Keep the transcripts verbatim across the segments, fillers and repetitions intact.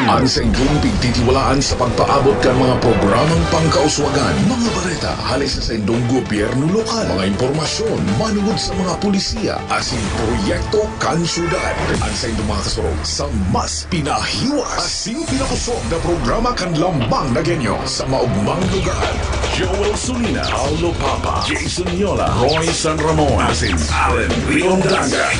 An saindong pigtitiwalaan sa pagpaabot kan mga programang pangkauswagan, mga bareta hali sa saindong gobyerno lokal, mga impormasyon manungod sa mga polisiya asin proyekto kan syudad. An saindong mga kasurog sa mas pinahiwas asin pinakosog na programa kan Lambang na Genyo sa maogmang lugar. Joel Solina, Paulo Papa, Jason Yola, Roy San Ramon, asin Allen Riondaga.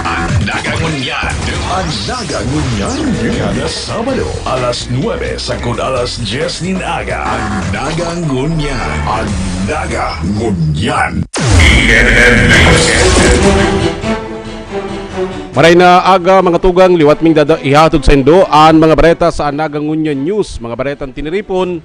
An Naga Ngunyan. An Naga Ngunyan. Kada Sabado, alas nuebe sagkod alas dyes nin aga. An Naga Ngunyan. An Naga Ngunyan. Maray na aga, mga tugang, liwat ming dada ihatod saindo an mga bareta sa An Naga Ngunyan News, mga baretang tiniripon,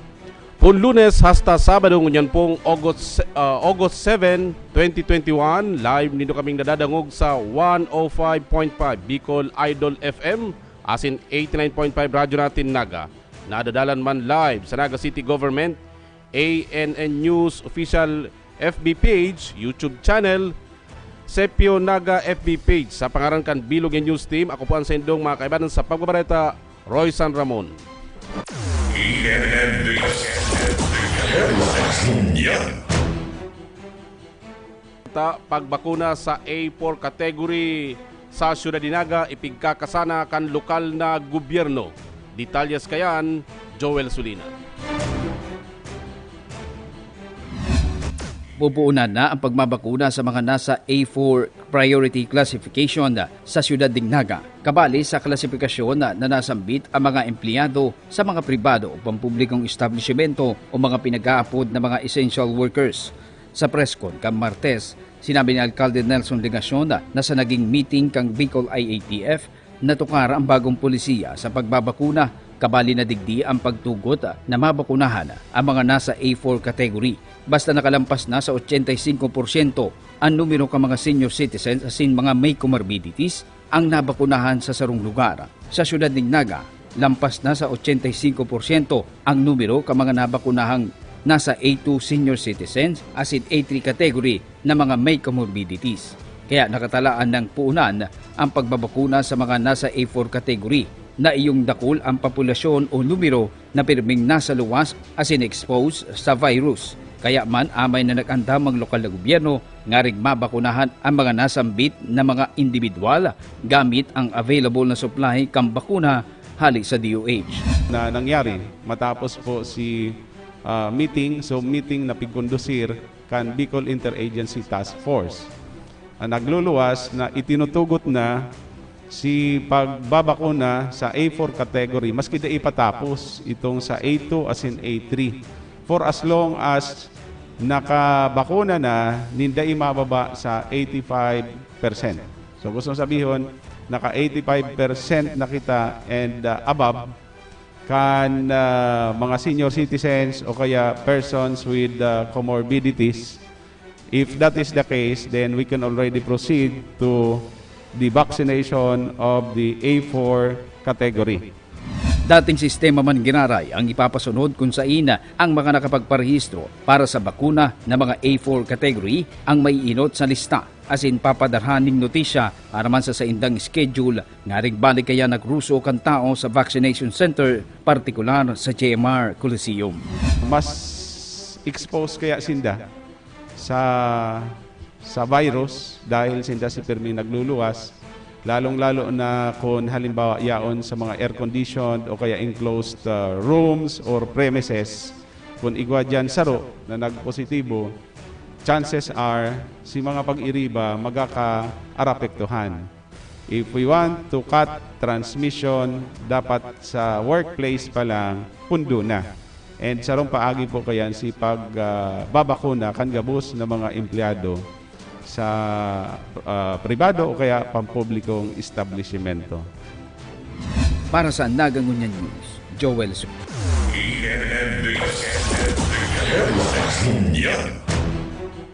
pon Lunes hasta Sabado, ngunyan pong August, ah, August seven, twenty twenty-one. Live nindo kaming nadadangog sa one oh five point five Bicol Idol F M asin eighty-nine point five Radyo Natin Naga. Nadadalan man live sa Naga City Government, A N N News Official F B page, YouTube channel, Sepio Naga F B page. Sa pangaran kan bilog na news team, ako po an saindong mga kaibanan sa pagbabareta, Roy San Ramon. Ta pagbakuna sa A four category sa Syudad nin Naga, ipigkakasana kan lokal na gobyerno. Detalyes kayan, Joel Sulina. Pupuunan na ang pagmabakuna sa mga nasa A four priority classification sa Syudad nin Naga. Kabali sa klasipikasyon na, na nasambit ang mga empleyado sa mga pribado o pampublikong establisimento o mga pinag-aapod na mga essential workers. Sa press con kan Martes, sinabi ni Alkalde Nelson Legacion na, na sa naging meeting kan Bicol I A T F, natukar ang bagong polisiya sa pagbabakuna, kabali na digdi ang pagtugot na mabakunahan ang mga nasa A four category. Basta nakalampas na sa ochenta y cinco porsyento ang numero kan mga senior citizens asin mga may comorbidities ang nabakunahan sa sarong lugar. Sa siyudad nin Naga, lampas na sa ochenta y cinco porsyento ang numero kan mga nabakunahang nasa A two senior citizens asin A three category na mga may comorbidities. Kaya nakatalaan nang puunan ang pagbabakuna sa mga nasa A four category na iyong dakul ang populasyon o numero na pirming nasa luwas asin exposed sa virus. Kaya man amay na nag-andam ang lokal na gobyerno ngaring mabakunahan ang mga nasambit na mga indibidwal gamit ang available na supply kan bakuna hali sa D O H. Na nangyari matapos po si, ah, meeting, Zoom meeting na pigkondusir kan Bicol Interagency Task Force. Ang nagluluwas na itinutugot na si pagbabakuna sa A four category, maski dai pa tapos itong sa A two asin A three. For as long as nakabakuna na nin dai mababa sa eighty-five percent. So, gusto sabihon, naka eighty-five percent na kita and, ah, above kan, ah, mga senior citizens o kaya persons with, ah, comorbidities. If that is the case, then we can already proceed to the vaccination of the A four category. Dating sistema man giraray ang ipapasunod kun sain ang mga nakapagparehistro para sa bakuna na mga A four category ang maiinot sa lista asin papadarhan nin notisya para man sa saindang schedule ngaring balik kaya nagruso kan tao sa vaccination center, partikular sa J M R Coliseum. Mas exposed kaya sinda sa, sa virus dahil sinda si pirming nagluluwas, lalong-lalo na kung halimbawa yaon sa mga air-conditioned o kaya enclosed, uh, rooms or premises. Kung igwa diyan saro na nagpositibo, chances are si mga pag-iriba magkakaarapektuhan. If we want to cut transmission, dapat sa workplace pa lang, pundo na. And sarong paagi po kayan si pag, ah, babakuna kan gabos na mga empleyado sa, ah, pribado o kaya pampublikong establisimento. Para sa Naga Ngunyan News, Joel Su-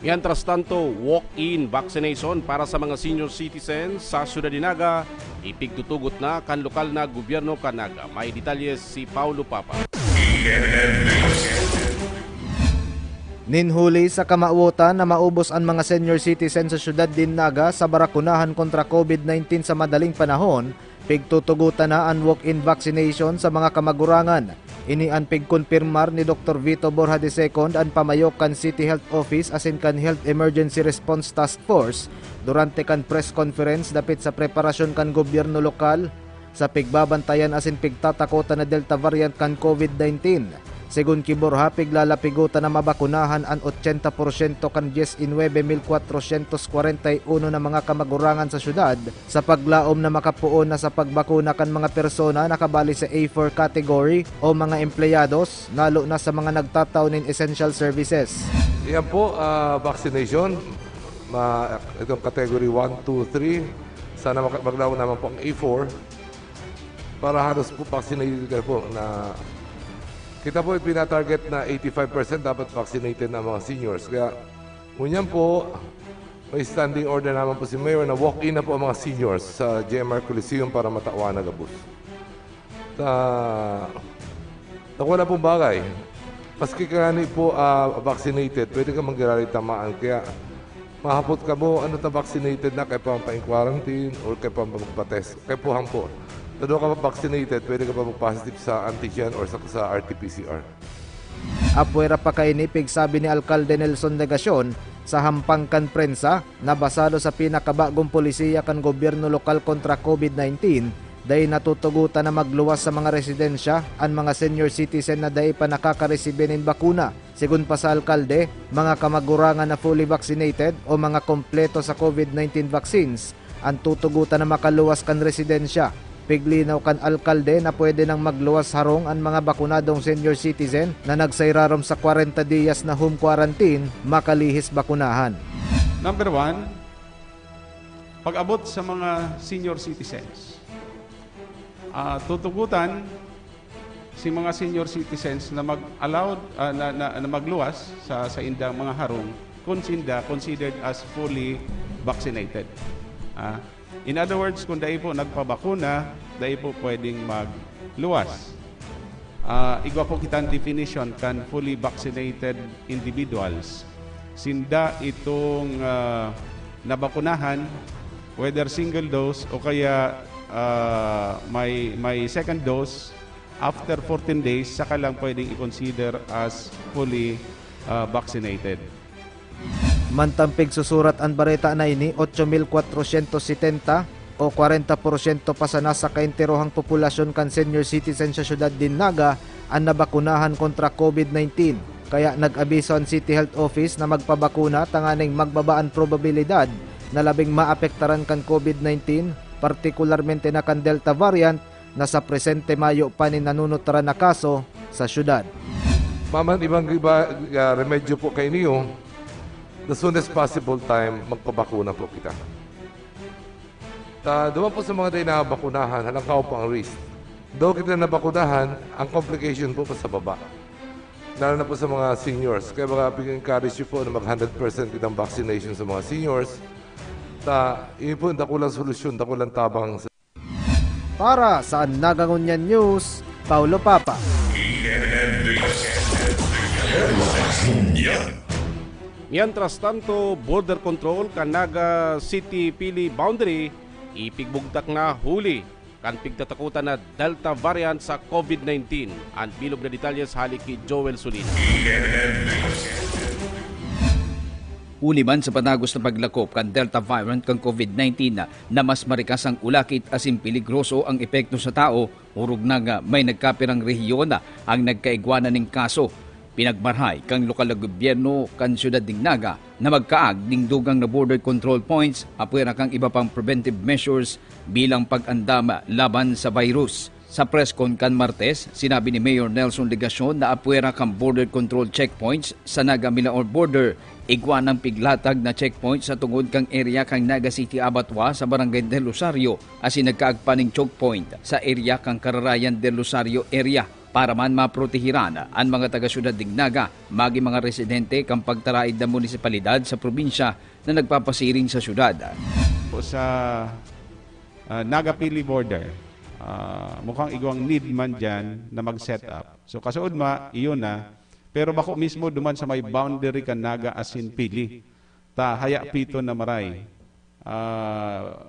Mientras tanto, walk-in vaccination para sa mga senior citizens sa Siyudad nin Naga, ipigtutugot na kan lokal na gobyerno kan Naga. May detalye si Paulo Papa. Nin huli sa kamawotan na maubos an mga senior citizen sa siyudad nin Naga sa barakunahan kontra COVID nineteen sa madaling panahon, Pigtutugotan na an walk-in vaccination sa mga kamagurangan. Ini an pigkonpirmar ni Doktor Vito Borja the second, an pamayo kan City Health Office asin kan Health Emergency Response Task Force, durante kan press conference dapit sa preparasyon kan gobyerno lokal sa pigbabantayan asin pigtatakotan na Delta variant kan COVID nineteen. Segun ki Borja, piglalapigotan na mabakunahan an ochenta porsyento kan dies y nuebe mil kwatrosyentos kwarenta y uno na mga kamagurangan sa syudad, sa paglaom na makapoon na sa pagbakuna kan mga persona na kabali sa A four category o mga empleyados, lalo na sa mga nagtatao nin essential services. Yan po, ah, vaccination, ma-, itong category one, two, three, sana maka-, maglaom naman po ang A four para halos po vaccinated ka po na kita po ay pinatarget na eighty-five percent dapat vaccinated na ang mga seniors. Kaya ngunyan po, may standing order naman po si Mayor na walk-in na po ang mga seniors sa G M R Coliseum para matawan na gabos. Ta, ta wala pong bagay. Maski ka nga ni po, ah, vaccinated, pwede ka manggiraray tamaan. Kaya mahapot ka mo, ano ta vaccinated na, kaya pa pa-quarantine or kaya pa magpa-test. Kaya po hangpo. Tado ka vaccinated, pwede ka pa mag-positive sa antigen or sa, sa R T P C R. Apwera pa kaini, pigsabi ni Alkalde Nelson Legacion sa hampang kan prensa na basado sa pinakabagong polisiya kan gobyerno lokal kontra COVID nineteen, dai natutugotan na magluwas sa mga residensya an mga senior citizen na dai pa nakakaresibi nin bakuna. Segun pa sa alkalde, mga kamagurangan na fully vaccinated o mga kompleto sa COVID nineteen vaccines an tutugotan na makaluwas kan residensya. Piglinaw kan alkalde na pwede nang magluwas harong an mga bakunadong senior citizen na nagsairarom sa kwarenta diyas na home quarantine makalihis bakunahan. Number one, pag-abot sa mga senior citizens. Ah, tutugutan si mga senior citizens na mag-allowed, ah, na, na, na magluwas sa, sa indang mga harong kung sinda considered as fully vaccinated. Ah, in other words, kung dai po nagpabakuna, dai po pwedeng magluwas. Ah, igwa po kitang definition kan fully vaccinated individuals. Sinda itong, ah, nabakunahan, whether single dose o kaya, ah, may, may second dose, after fourteen days, saka lang pwedeng i-consider as fully, ah, vaccinated. Mantang pigsusurat an bareta na ini, otso mil kwatrosyentos setenta o kwarenta porsyento pa sana sa kaenterohang populasyon kan senior citizen sa syudad nin Naga an nabakunahan kontra COVID nineteen. Kaya nag-abiso an City Health Office na magpabakuna tanganing magbaba an probabilidad na labing maapektaran kan COVID nineteen, partikularmente na kan Delta variant, na sa presente mayo pa nin nanunutran na kaso sa syudad. Maman ibang iba, ah, remedyo po kay niyo, the soonest possible time, magpabakuna po kita. Ta, duman po sa mga dai nabakunahan, halangkaw po ang risk. Daw kita nabakunahan, ang complication po pa sa baba. Lalo na po sa mga seniors. Kaya mga pig-encourage po na mag hundred percent kitang vaccination sa mga seniors. Ta, yun po ang dakulang solusyon, dakulang tabang sa Para sa Nagangunyan News, Paulo Papa. Mientras tanto, border control kan Naga City Pili boundary ipigbugtak na huli kan pigtatakotan na Delta variant sa COVID nineteen. An bilog na detalye hali ki Joel Solina. Huli man sa patagos na paglakop kan Delta variant kan COVID nineteen na mas marikas ang ulakit asin peligroso ang epekto sa tao, orog na nga may nagkapirang rehiyon ang nagkaigwa na nin kaso. Pinagmarahay kan lokal na gobyerno kan siyudad nin Naga na magkaag nin dugang na border control points apwera kan iba pang preventive measures bilang pag-andam laban sa virus. Sa press con kan Martes, sinabi ni Mayor Nelson Legacion na apwera kan border control checkpoints sa Naga-Milaor border, igwa nang piglatag na checkpoint sa tungod kan area kan Naga City Abattoir sa Barangay Del Rosario, asin nagkaag pa nin choke point sa area kan Kararayan Del Rosario area para man maprotehiran an mga taga-syudad nin Naga, magin mga residente kan pagtaraid na munisipalidad sa probinsya na nagpapasiring sa syudad. Sa, ah, Naga-Pili border, ah, mukhang igwang need man dyan na mag-set up. So, kasuod ma, iyon na. Pero bako mismo duman sa may boundary kan Naga asin Pili. Ta, haya pito na maray. Ah,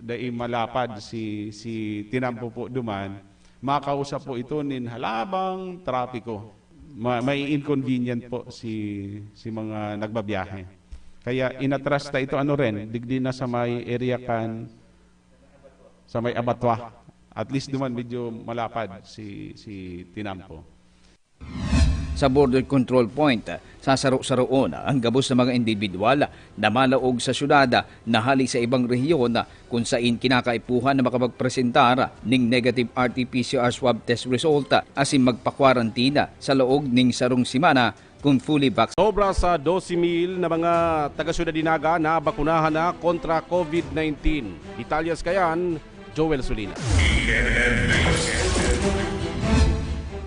dai malapad si, si tinampo po duman, makausap po ito nin halabang trapiko. Ma-, may inconvenient po si, si mga nagbabiyahe. Kaya inatras ta ito, ano rin, digdi na sa may area kan, sa may abattoir. At least duman medyo malapad si, si tinampo. Sa border control point, sasaro-saroon ang gabos na mga indibidwal na malaog sa syudad na hali sa ibang rehiyon kun sain kinakaipuhan na makapagpresentar ning negative R T P C R swab test result asin magpa-quarantine sa laog ning sarong semana kun fully vaccinated. Sobra sa dose mil na mga taga-syudad nin Naga nabakunahan na kontra COVID nineteen. Detalyes kayan, Joel Sulina.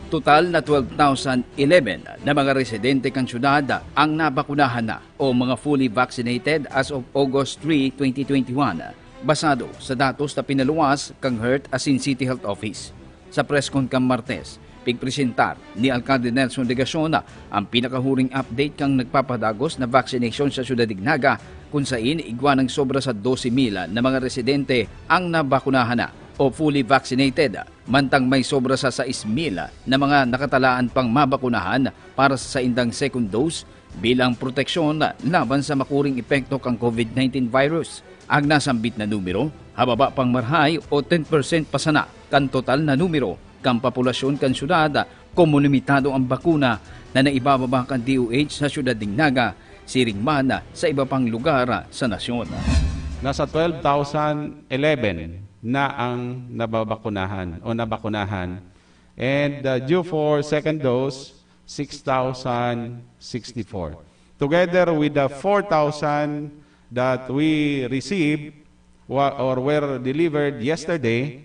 Total na twelve thousand eleven na mga residente kan syudad ang nabakunahan na o mga fully vaccinated as of August three, twenty twenty-one, basado sa datos na pinaluwas kan Health asin City Health Office. Sa press con kan Martes, pigpresentar ni Alcalde Nelson Legacion ang pinakahuring update kan nagpapadagos na vaccination sa syudad nin Naga, kun sain igwa nang sobra sa dose mil na mga residente ang nabakunahan na o fully vaccinated, mantang may sobra sa sais mil na mga nakatalaan pang mabakunahan para sa saindang second dose bilang proteksyon laban sa makuring epekto kan COVID nineteen virus. Ang nasambit na numero, hababa pang marahay o ten percent pa sana kan total na numero kan populasyon kan syudad, komo limitado ang bakuna na naibababa kan D O H sa syudad nin Naga, siring man sa iba pang lugar sa nasyon. Nasa twelve thousand eleven na ang nababakunahan o nabakunahan. And uh, due for second dose, six thousand sixty-four. Together with the four thousand that we received wa- or were delivered yesterday,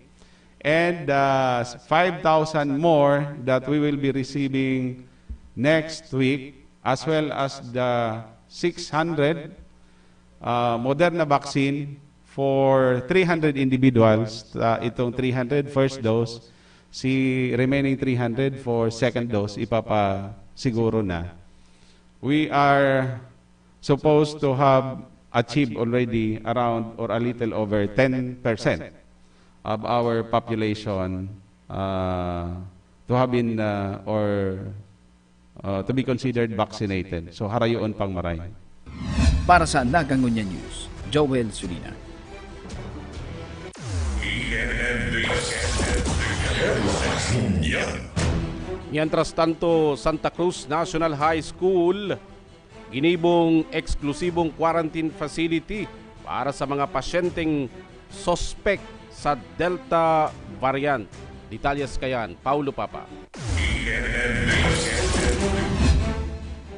and uh, five thousand more that we will be receiving next week, as well as the six hundred uh, Moderna vaccine for three hundred individuals, uh, itong three hundred first dose, si remaining three hundred for second dose, ipapasiguro na. We are supposed to have achieved already around or a little over ten percent of our population uh, to have been uh, or uh, to be considered vaccinated. So harayoon pang maray. Para sa Nagangunya News, Joel Sulina. Mientras tanto, Santa Cruz National High School ginibong eksklusibong quarantine facility para sa mga pasyenteng suspek sa Delta variant. Detalyes kayan, Paulo Papa.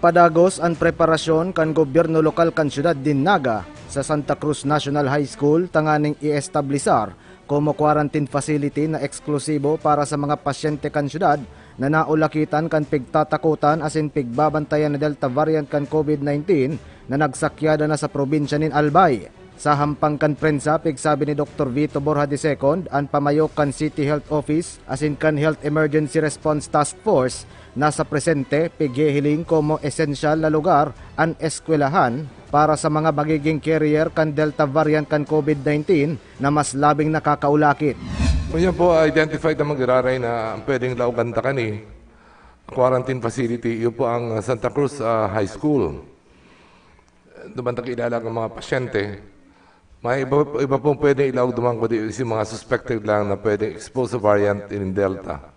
Padagos an preparasyon kan gobyerno lokal kan siyudad nin Naga sa Santa Cruz National High School tanganing i-establisar komo quarantine facility na eksklusibo para sa mga pasyente kan syudad na naulakitan kan pigtatakotan asin pigbabantayan na Delta variant kan COVID nineteen na nagsakyada na sa probinsya nin Albay. Sa hampang kan prensa, pigsabi ni Doktor Vito Borja the second, an pamayo kan City Health Office asin kan Health Emergency Response Task Force, na sa presente pighihiling komo esensyal na lugar an eskwelahan para sa mga magiging carrier kan Delta variant kan COVID nineteen na mas labing nakakaulakit. Ngunyan po, identified na mag-iraray na ang pwedeng laogan ta kani quarantine facility, iyo po ang Santa Cruz ah, High School. Duman ta kilala ang mga pasyente. May iba, iba pong pwedeng ilaog duman kundi yung mga suspected lang na pwedeng exposed sa variant in Delta.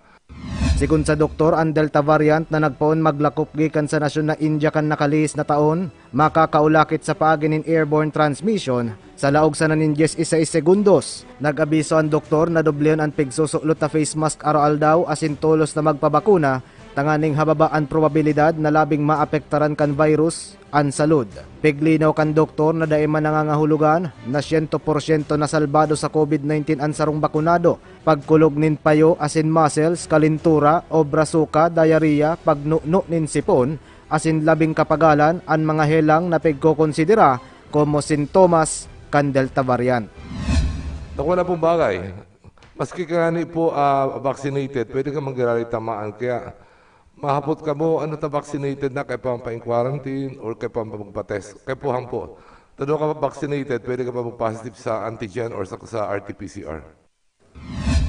Sigon sa doktor, an Delta variant na nagpoon maglakop gikan sa nasyon na India kan nakalihis na taon, makakaulakit sa paagi nin airborne transmission sa laog sana nin dyes y seis segundos. Nag-abiso an doktor na doblehon an pigsusulot na face mask araw-aldaw asin tolos na magpabakuna tanganing hababa an probabilidad na labing maapektaran kan virus an salud. Piglinaw kan doktor na dai man nangangahulugan na siyento porsyento nasalbado sa COVID nineteen an sarong bakunado. Pagkulog nin payo asin muscles, kalintura, obra suka, diarrhea, pagnuno nin sipon, asin labing kapagalan an mga helang na pigkokonsidera komo sintomas kan Delta variant. Dakula pong bagay. Maski ka ngani po ah, vaccinated, pwede ka mangyari tamaan. Kaya mahapot ka mo, ano ta vaccinated na, kaya pa pa-quarantine or kaya pa magpa-test. Kaya po hang po. Tado ka vaccinated, pwede ka pa mag-positive sa antigen or sa, sa R T P C R.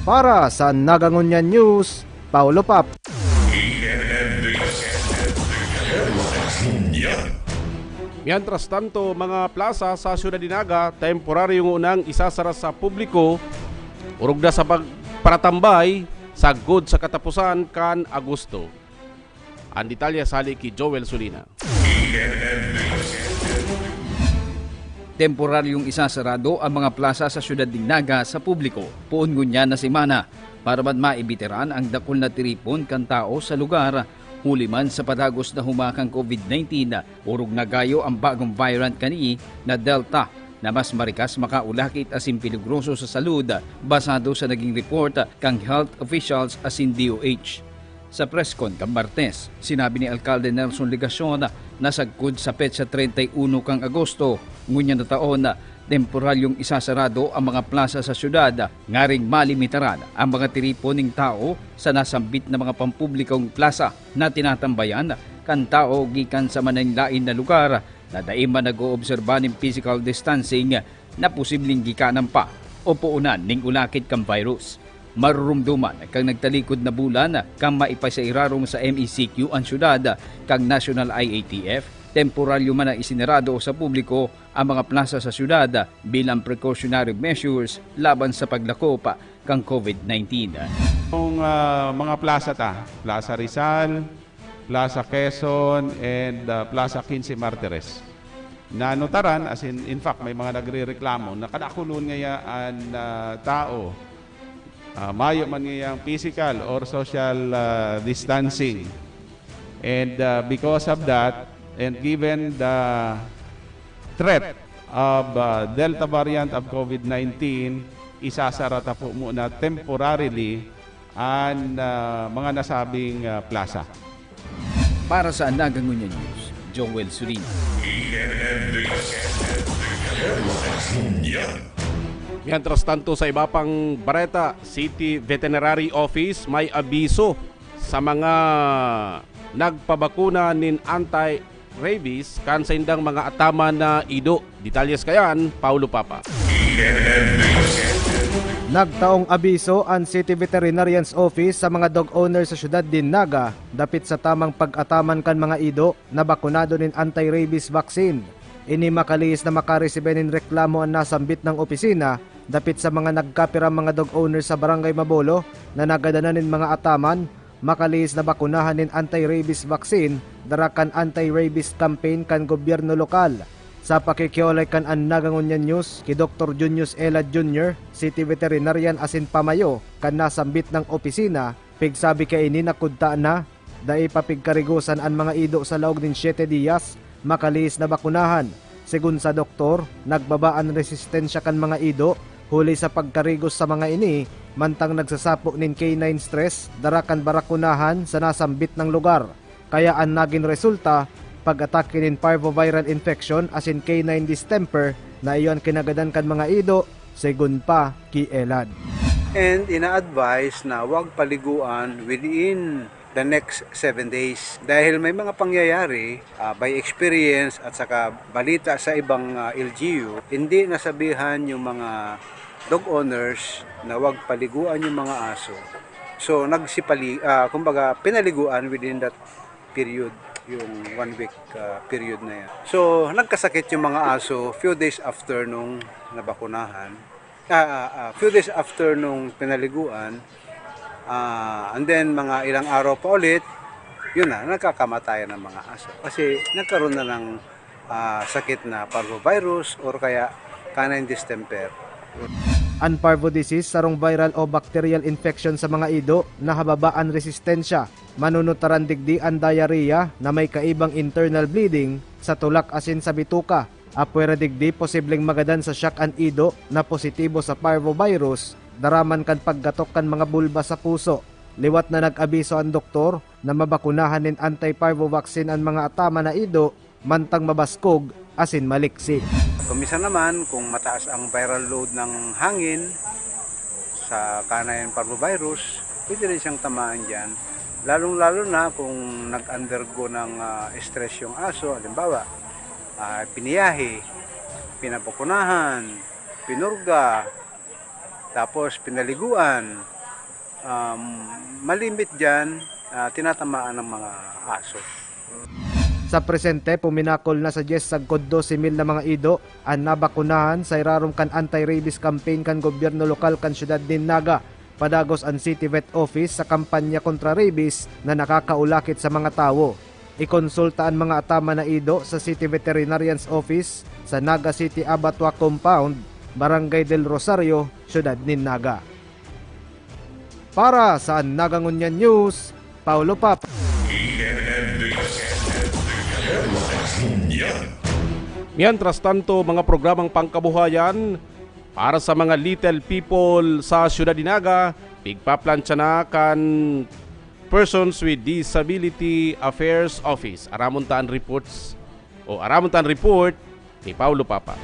Para sa Nagangunyan News, Paulo Pap. Mientras tanto, mga plaza sa Syudad de Naga, temporaryo ngunang isasara sa publiko, orog na sa pagparatambay, sagkod sa katapusan kan Agosto. Ang detalye sali ki Joel Sulina. Temporaryong isasarado ang mga plaza sa syudad nin Naga sa publiko poon ngunyan na semana para man maibitaran ang dakul na tiripon kan tao sa lugar, huli man sa padagos na humakang COVID-nineteen, orog na gayo ang bagong variant kani na Delta na mas marikas makaulakit asin peligroso sa salud, basado sa naging report kan health officials asin D O H. Sa press con kan Martes, sinabi ni Alkalde Nelson Legacion na sagkod sa petsa treinta y uno kan Agosto ngunyan na taon, temporaryong isasarado ang mga plaza sa syudad ngaring malimitaran ang mga tiripon nin tao sa nasambit na mga pampublikong plaza na tinatambayan kan tao gikan sa manlaen-laen na lugar na dai man nag-oobserba nin physical distancing na posibleng gikanan pa o poonan nin ulakit kan virus. Marurumduman kan nagtalikod na bulan kan maipasairarom sa M E C Q an syudad kan National I A T F, temporaryo man na isinarado sa publiko ang mga plaza sa syudad bilang precautionary measures laban sa paglakop kan COVID nineteen. Ang ah, mga plaza ta, Plaza Rizal, Plaza Quezon, and ah, Plaza Quince Martires. Nanutaran, as in, in fact, may mga nagrereklamo na kadakulon ngaya an ah, tao, ah, mayo man ngayang physical or social ah, distancing. And uh, because of that, and given the threat of uh, Delta variant of COVID nineteen, isasara ta po muna temporarily an uh, mga nasabing uh, plaza. Para sa Nagangunyan News, Joel Surina. Mientras tanto, sa iba pang bareta, City Veterinary Office may abiso sa mga nagpabakuna nin anti-rabies kan saindang mga ataman na ido. Detalyes kayan, Paulo Papa. Nagtaong abiso an City Veterinarian's Office sa mga dog owners sa syudad nin Naga dapit sa tamang pag-ataman kan mga ido na bakunado nin anti-rabies vaccine. Ini makalihis na makaresibe nin reklamo an nasambit na opisina dapit sa mga nagkapirang mga dog owners sa Barangay Mabolo na nagadanan nin mga ataman makalihis na bakunahan nin anti-rabies vaccine dara kan anti-rabies campaign kan gobyerno lokal. Sa pakikiolay kan An Nagangunyan News ki Doktor Junius Elad Junior, City Veterinarian asin pamayo kan nasambit na opisina, pigsabi kaini na kudta na, dai pa pigkarigosan an mga ido sa laog nin siyete diyas makalihis na bakunahan. Segun sa doktor, nagbaba an resistensya kan mga ido huli sa pagkarigos sa mga ini, mantang nagsasapo nin canine stress dara kan barakunahan sa nasambit na lugar. Kaya an nagin resulta, pag-atake nin parvoviral infection asin canine distemper na iyo an kinagadan kan mga ido, segun pa ki Elad. And ina-advise na huwag paliguan within the next seven days. Dahil may mga pangyayari, ah, by experience at saka balita sa ibang ah, L G U, hindi nasabihan yung mga dog owners na huwag paliguan yung mga aso. So nagsipali, ah, kumbaga pinaliguan within that period, yung one week ah, period na yan. So nagkasakit yung mga aso few days after nung nabakunahan. Ah, ah, ah, few days after nung pinaliguan, ah, and then mga ilang araw pa ulit, yun na, nagkakamatayan ng mga aso. Kasi nagkaroon na ng ah, sakit na parvovirus or kaya canine distemper. An parvo disease sarong viral o bacterial infection sa mga ido na hababa an resistensya. Manunutaran digdi an diarrhea na may kaibang internal bleeding sa tulak asin sa bituka. Apwera digdi, posibleng magadan sa shock an ido na positibo sa parvovirus, dara man kan paggatok kan mga bulba sa puso. Liwat na nag-abiso an doktor na mabakunahan nin anti-parvo vaccine an mga ataman na ido mantang mabaskog asin maliksi. Kung minsan naman, kung mataas ang viral load ng hangin sa canine parvovirus, pwede rin siyang tamaan dyan. Lalong-lalo na kung nag-undergo ng ah, stress yung aso, halimbawa, ah, piniyahe, pinabakunahan, pinurga, tapos pinaliguan. Um, malimit diyan, ah, tinatamaan ng mga aso. Sa presente, puminakol na sa dyes sagkod dose mil na mga ido an nabakunahan sa irarom kan anti-rabies campaign kan gobyerno lokal kan siyudad nin Naga. Padagos an City Vet Office sa kampanya kontra rabies na nakakaulakit sa mga tawo. Ikonsulta an mga ataman na ido sa City Veterinarian's Office sa Naga City Abattoir Compound, Barangay del Rosario, Siyudad nin Naga. Para sa Naga Ngunyan News, Paulo Papa. Mientras tanto, mga programang pangkabuhayan para sa mga little people sa Siyudad nin Naga, pigpaplantsa na kan Persons with Disability Affairs Office. Aramon ta an reports, o aramon ta an report ni Paulo Papa.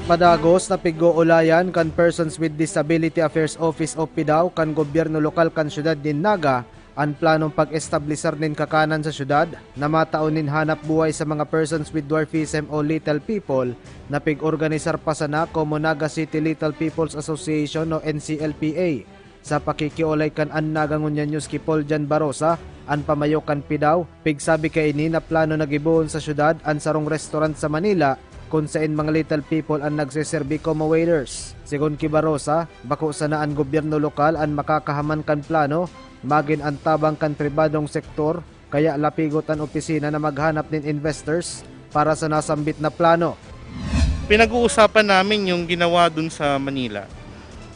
Padagos na pig-oolayan kan Persons with Disability Affairs Office o PDAW kan gobyerno lokal kan siyudad nin Naga an planong pag-establisar nin kakanan sa siyudad na matao nin hanap buhay sa mga persons with dwarfism o little people na pig-organisar pa sana komo Naga City Little People's Association o N C L P A. Sa pakikiolay kan An Naga Ngunyan News ki Paul Jan Barosa, an pamayo kan PDAW, pigsabi kaini na plano na gibohon sa syudad an sarong restaurant sa Manila kun saen mga little people an nagseserbi komo waiters. Sigon ki Barosa, bako sana an gobyerno lokal an makakahaman kan plano, magin an tabang kan pribadong sektor, kaya lapigot an opisina na maghanap nin investors para sa nasambit na plano. Pinag-uusapan namin yung ginawa dun sa Manila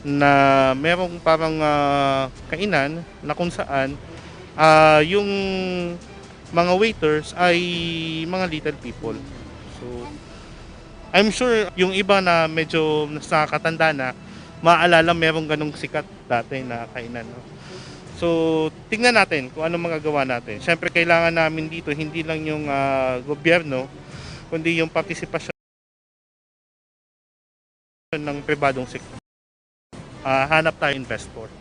na merong parang, ah, kainan na kung saan, ah, yung mga waiters ay mga little people. So, I'm sure yung iba na medyo mas nakakatanda na, maaalala merong ganong sikat dati na kainan, no? So, tingnan natin kung anong magagawa natin. Siyempre, kailangan namin dito hindi lang yung, ah, gobyerno, kundi yung partisipasyon ng pribadong sektor. Ah, hanap tayo investor.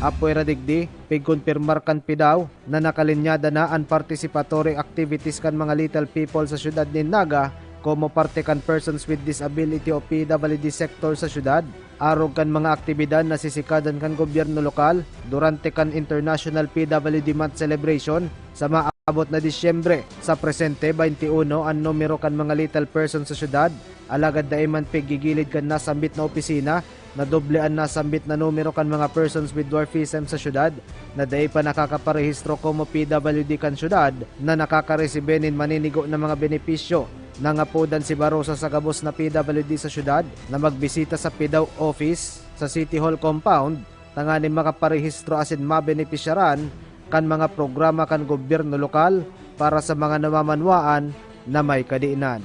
Apwera digdi, pigkonpirmar kan PDAW na nakalinyada na an participatory activities kan mga little people sa siyudad nin Naga komo parte kan Persons with Disability o P W D sector sa siyudad, arog kan mga aktibidad na sisikadan kan gobyerno lokal durante kan International P W D Month Celebration sa maabot na Disyembre. Sa presente, baynti uno an numero kan mga little person sa siyudad, alagad dai man piggigilid kan nasambit na opisina na doble an nasambit na numero kan mga persons with dwarfism sa syudad na dai pa nakakaparehistro komo P W D kan syudad na nakakaresibe nin maninigo na mga benepisyo. Nangapodan si Barosa sa gabos na P W D sa syudad na magbisita sa PDAW office sa City Hall compound tanganing makaparehistro asin mabenepisyaran kan mga programa kan gobyerno lokal para sa mga namamanwaan na may kadiinan.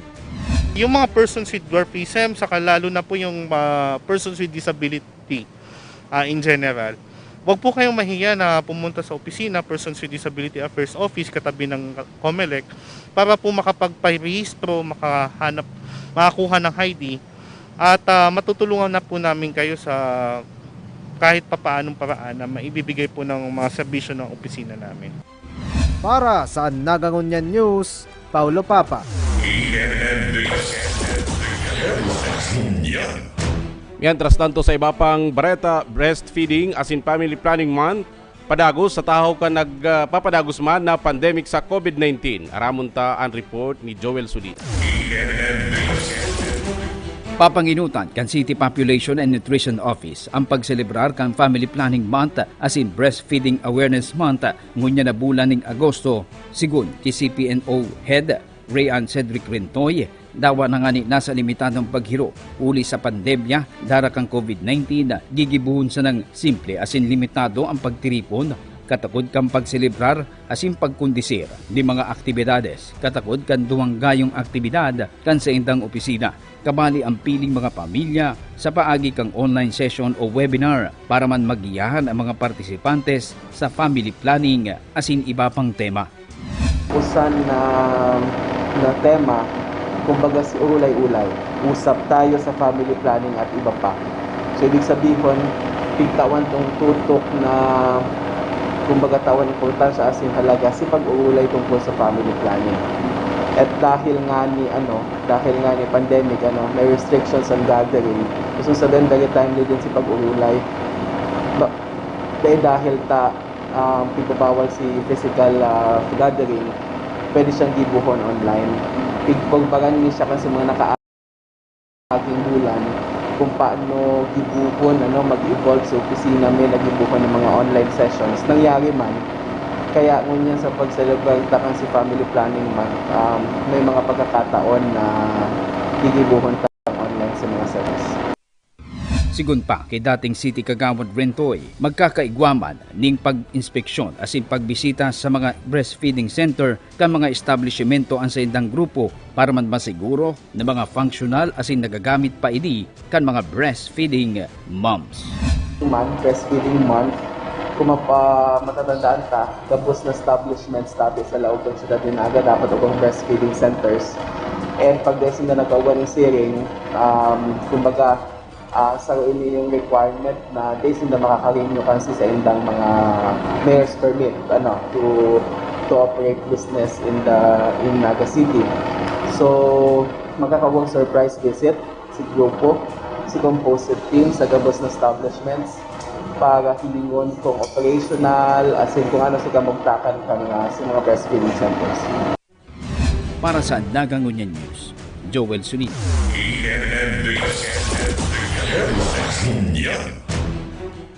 Yung mga persons with dwarfism, saka lalo na po yung, ah, persons with disability, ah, in general, wag po kayong mahiya na pumunta sa opisina, Persons with Disability Affairs Office, katabi ng Comelec, para po makapagparehistro, makahanap, makakuha ng I D, at, ah, matutulungan na po namin kayo sa kahit papaanong paraan na maibibigay po ng mga serbisyo ng opisina namin. Para sa Nagangunyan News, Paulo Papa. Mientras tanto, sa iba pang bareta, Breastfeeding asin Family Planning Month, padagos sa tahaw kan nagpapadagos man na pandemic sa COVID nineteen. Aramon ta an report ni Joel Sudita. Papanginutan kan City Population and Nutrition Office ang pagselebrar kan Family Planning Month asin Breastfeeding Awareness Month ngunyan na bulan ning Agosto. Sigon ki C P N O Head Rayan Cedric Rentoy, dawa na ngani nasa limitadong paghiro huli sa pandemya dara kan COVID nineteen, gigibohon sanang simple asin limitado ang pagtiripon, katakod kan pagselebrar asin pagkondusir nin mga aktibidades, katakod kan duwang gayong aktibidad kan saindang opisina, kabali ang piling mga pamilya sa paagi kan online session o webinar para man magiyahan ang mga partisipantes sa family planning asin iba pang tema. Usan na, na tema, kumbaga si Urulay-Ulay, usap tayo sa family planning at iba pa. So, ibig sabihin, pigtawan tong tutok na, kumbaga, tawan importansya asin halaga si pag-uulay tungkol sa family planning. At dahil nga ni, ano, dahil nga ni pandemic, ano, may restrictions on gathering. So, sa dendari timely din si pag-urulay. Ba, dahil, dahil ta, um, pigpapawal si physical, ah, gathering, pwede siyang gibohon online. Pig-, pagbaran ni siya kasi mga naka-, aging bulan, kung paano gibohon, ano, mag-evolve sa opisina, may nagibohon ng mga online sessions. Nangyari man, kaya ngunyan sa pagselebrar ta kan si Family Planning Month, um, may mga pagkakataon na gigibohon ta online sa mga service. Sigon pa ki dating City Kagawad Rentoy, magkakaigwa man ning pag-inspeksyon asin pagbisita sa mga breastfeeding center kan mga establisimento an saindang grupo para man masiguro na mga functional asin nagagamit pa ini kan mga breastfeeding moms. Man, breastfeeding month, kung mapa-, matatandaan ta, gabos na establishments dati sa laog kan Syudad nin Naga, dapat ugong breastfeeding centers. And pag dai sinda nagkaugwa nin siring, um, kumbaga, ah, saro ini yung requirement na dai sinda makaka-renew kan si saindang mga mayor's permit, ano, to, to operate business in the, in Naga City. So, magkakaugwang surprise visit si grupo, si composite team sa gabos na establishments para hilingon kung operational, asin kung ano si kamugtakan kan mga, sa mga breastfeeding centers. Para sa Naga Ngunyan News, Joel Sunit.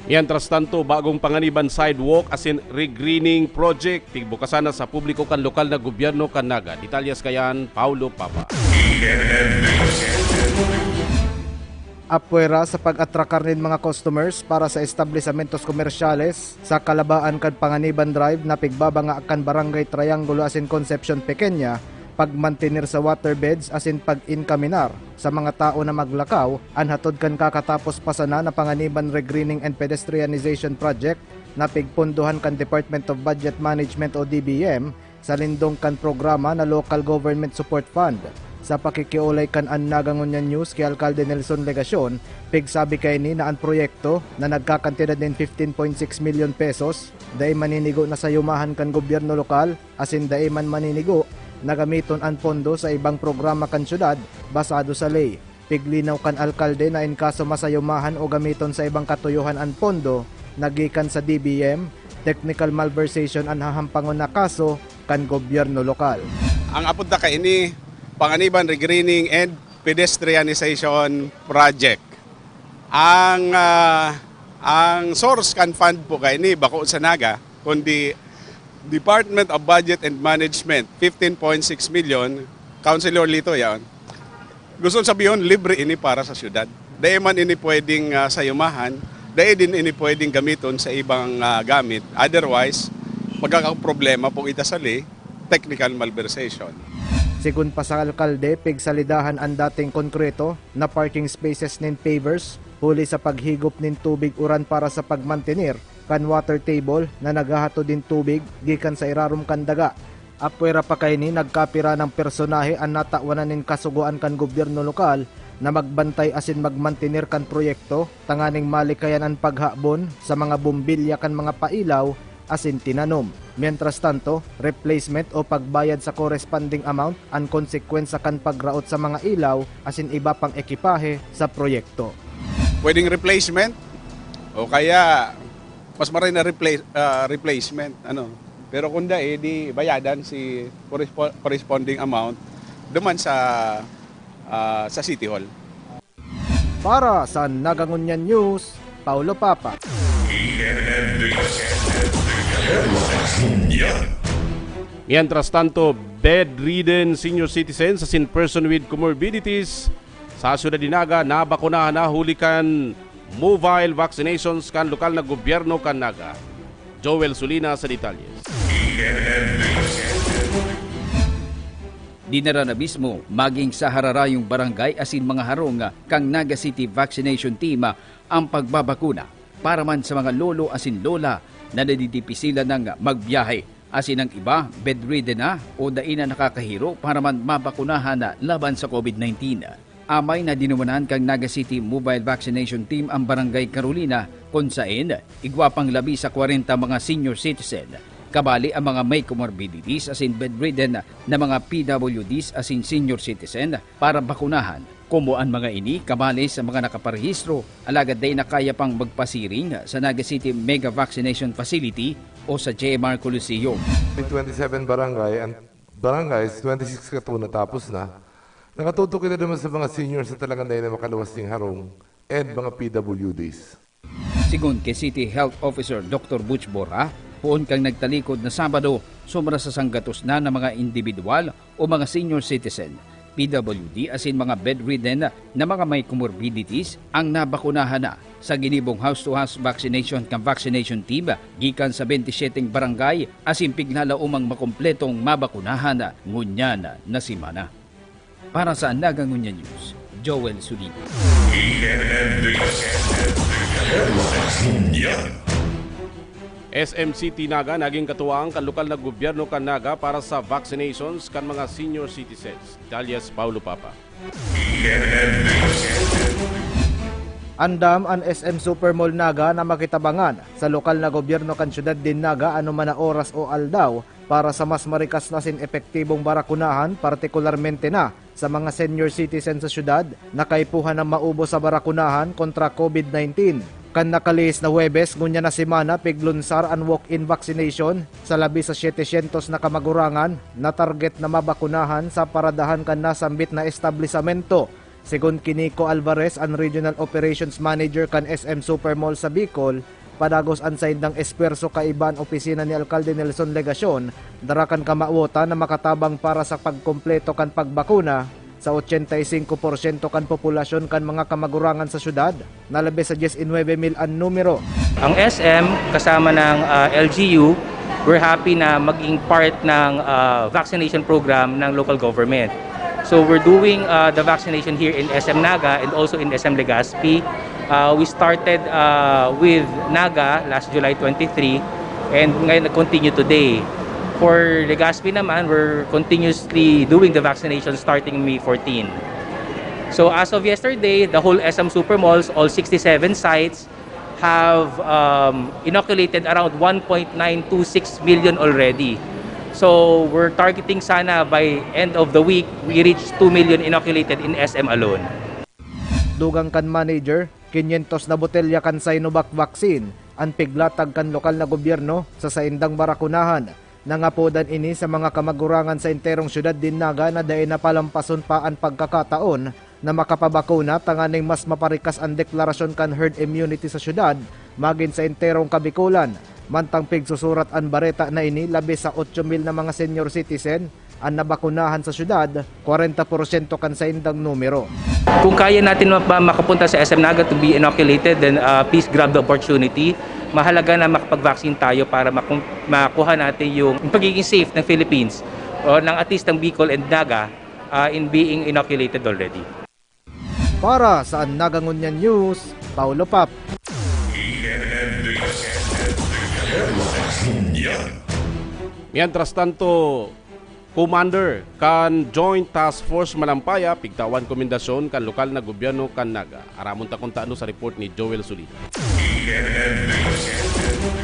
Mientras tanto, bagong panganiban sidewalk asin regreening project, pigbukasan na sa publiko kan lokal na gobyerno kan Naga. Detalyes kayan, Paulo Papa. Apwera sa pag-atrakar nin mga customers para sa establesamentos komersyales, sa kalabaan kan Panganiban Drive na pigbabanga kan Barangay Triangulo asin Concepcion Pequeña, pagmantener sa waterbeds asin pag-inkaminar sa mga tawo na maglakaw, an hatod kan kakatapos pa sana na Panganiban Regreening and Pedestrianization Project na pigpondohan kan Department of Budget Management o D B M, sa lindong kan programa na Local Government Support Fund. Sa pakikiolay kan An Naga Ngunyan News ki Alkalde Nelson Legacion, pigsabi kaini na an proyekto na nagkakantidad nin fifteen point six milyon pesos dai maninigo na sayumahan kan gobyerno lokal asin dai man maninigo na gamiton an pondo sa ibang programa kan syudad basado sa ley. Piglinaw kan alkalde na in kaso masayumahan o gamiton sa ibang katuyohan an pondo na gikan sa D B M, technical malversation an hahampangon na kaso kan gobyerno lokal. Ang apod ta kaini, Panganiban Regreening and Pedestrianization Project. Ang, ah, ang source kan fund po kaini, bako sa Naga, kundi Department of Budget and Management, fifteen point six million, Councilor Lito yan. Gusto sabihon, libre ini para sa syudad. Dai man ini pwedeng, ah, sayumahan, dai din ini pwedeng gamiton sa ibang, ah, gamit. Otherwise, magkakaproblema po ita sa ley, technical malversation. Sigon pa sa alkalde, pigsalidahan an dating konkreto na parking spaces nin pavers, huli sa paghigop nin tubig uran para sa pagmantener kan water table na naghahatod nin tubig gikan sa irarom kan daga. Apwera pa kaini, nagkapira nang personahe an natawanan nin kasugoan kan gobyerno lokal na magbantay asin magmantener kan proyekto, tanganing malikayan an paghabon sa mga bombilya kan mga pailaw asin tinanom. Mientras tanto, replacement o pagbayad sa corresponding amount an konsekwensya kan pagraot sa mga ilaw asin iba pang ekipahe sa proyekto. Pwedeng replacement o kaya mas maray na repla-, ah, replacement, ano. Pero kung dai, di bayadan si correspo-, corresponding amount duman sa, ah, sa City Hall. Para sa Naga Ngunyan News, Paulo Papa. Mientras tanto, bedridden senior citizens asin person with comorbidities sa Syudad nin Naga nabakunahan na huli kan mobile vaccinations kan lokal na gobyerno kan Naga. Joel Sulina sa detalye. Dinara na mismo maging sa hararayong barangay asin mga harong kan Naga City Vaccination Team ang pagbabakuna para man sa mga lolo asin lola na nadidipisilan ng magbiyahe, asin ang iba bedridden na o dai na nakakahiro para man mabakunahan laban sa COVID nineteen. Amay na dinumanan kan Naga City Mobile Vaccination Team ang Barangay Carolina, kun saen igwa pang labi sa kwarenta mga senior citizen kabali ang mga may comorbidities asin bedridden na mga P W Ds asin senior citizen para bakunahan. Komo an mga ini kabali sa mga nakaparehistro, alagad dai na kaya pang magpasiring sa Naga City Mega Vaccination Facility o sa J M R Coliseum. May twenty-seven barangay, ang barangays, twenty-six kato natapos na. Nakatutok kita naman sa mga seniors na talagang dahil na makaluwas ning harong and mga P W Ds. Sigon ki City Health Officer Doctor Butch Borja, poon kan nagtalikod na Sabado, sobra sa sanggatos na na mga indibidwal o mga senior citizen, P W D asin mga bedridden na mga may comorbidities ang nabakunahan na sa ginibong house-to-house vaccination kan vaccination team gikan sa bente siyete barangay asin piglalaomang makompletong mabakunahan ngunyan na semana. Para sa Naga Ngunyan News, Joel Suligo. S M City Naga naging katuwang kan lokal na gobyerno kan Naga para sa vaccinations kan mga senior citizens. Detalye si Paulo Papa. Andam an S M Supermall Naga na makitabangan sa lokal na gobyerno kan syudad nin Naga anoman na oras o aldaw para sa mas marikas na asin epektibong barakunahan, partikularmente na sa mga senior citizen sa syudad na kaipuhan na maubos sa barakunahan kontra COVID nineteen. Kan nakalihis na Huwebes ngunyan na semana, piglunsar an walk-in vaccination sa labi sa siyete syentos na kamagurangan na target na mabakunahan sa paradahan kan nasambit na establisamento. Segun ki Nico Alvarez, an Regional Operations Manager kan S M Supermall sa Bicol, padagos an saindang espuwerso kaiba an opisina ni Alkalde Nelson Legacion, dara kan kamawotan na makatabang para sa pagkumpleto kan pagbakuna sa ochenta y singko porsyento kan populasyon kan mga kamagurangan sa syudad, na labes sa dyes y nuebe mil an numero. Ang S M kasama ng ah, L G U, we're happy na maging part ng ah, vaccination program ng local government. So we're doing uh, the vaccination here in S M Naga and also in S M Legazpi. Uh, we started uh, with Naga last July twenty-three and ngayon nag-continue today. For Legazpi naman, we're continuously doing the vaccination starting May fourteen. So as of yesterday, the whole S M Supermalls, all sixty-seven sites, have um, inoculated around one point nine two six million already. So we're targeting sana by end of the week, we reach two million inoculated in S M alone. Dugang kan manager, kinyentos na botelya kan Sinovac vaccine an piglatag kan lokal na gobyerno sa saindang barakunahan. Nangapodan ini sa mga kamagurangan sa enterong syudad nin Naga na dai na palampason pa an pagkakataon na makapabakuna tanganing mas maparikas an deklarasyon kan herd immunity sa syudad magin sa enterong Kabikolan. Mantang pigsusurat an bareta na ini, labi sa otso mil na mga senior citizen an nabakunahan sa syudad, kwarenta porsyento kan saindang numero. Kung kaya natin mapa- makapunta sa S M Naga to be inoculated, then uh, please grab the opportunity. Mahalaga na makapag-vaccine tayo para maku- makuha natin yung pagiging safe ng Philippines o ng at least ng Bicol and Naga uh, in being inoculated already. Para sa An Naga Ngunyan News, Paulo Pap. Mientras tanto, Commander kan Joint Task Force Malampaya pigtawan komendasyon kan lokal na gobyerno kan Naga. Aramon ta kun taano sa report ni Joel Sulido.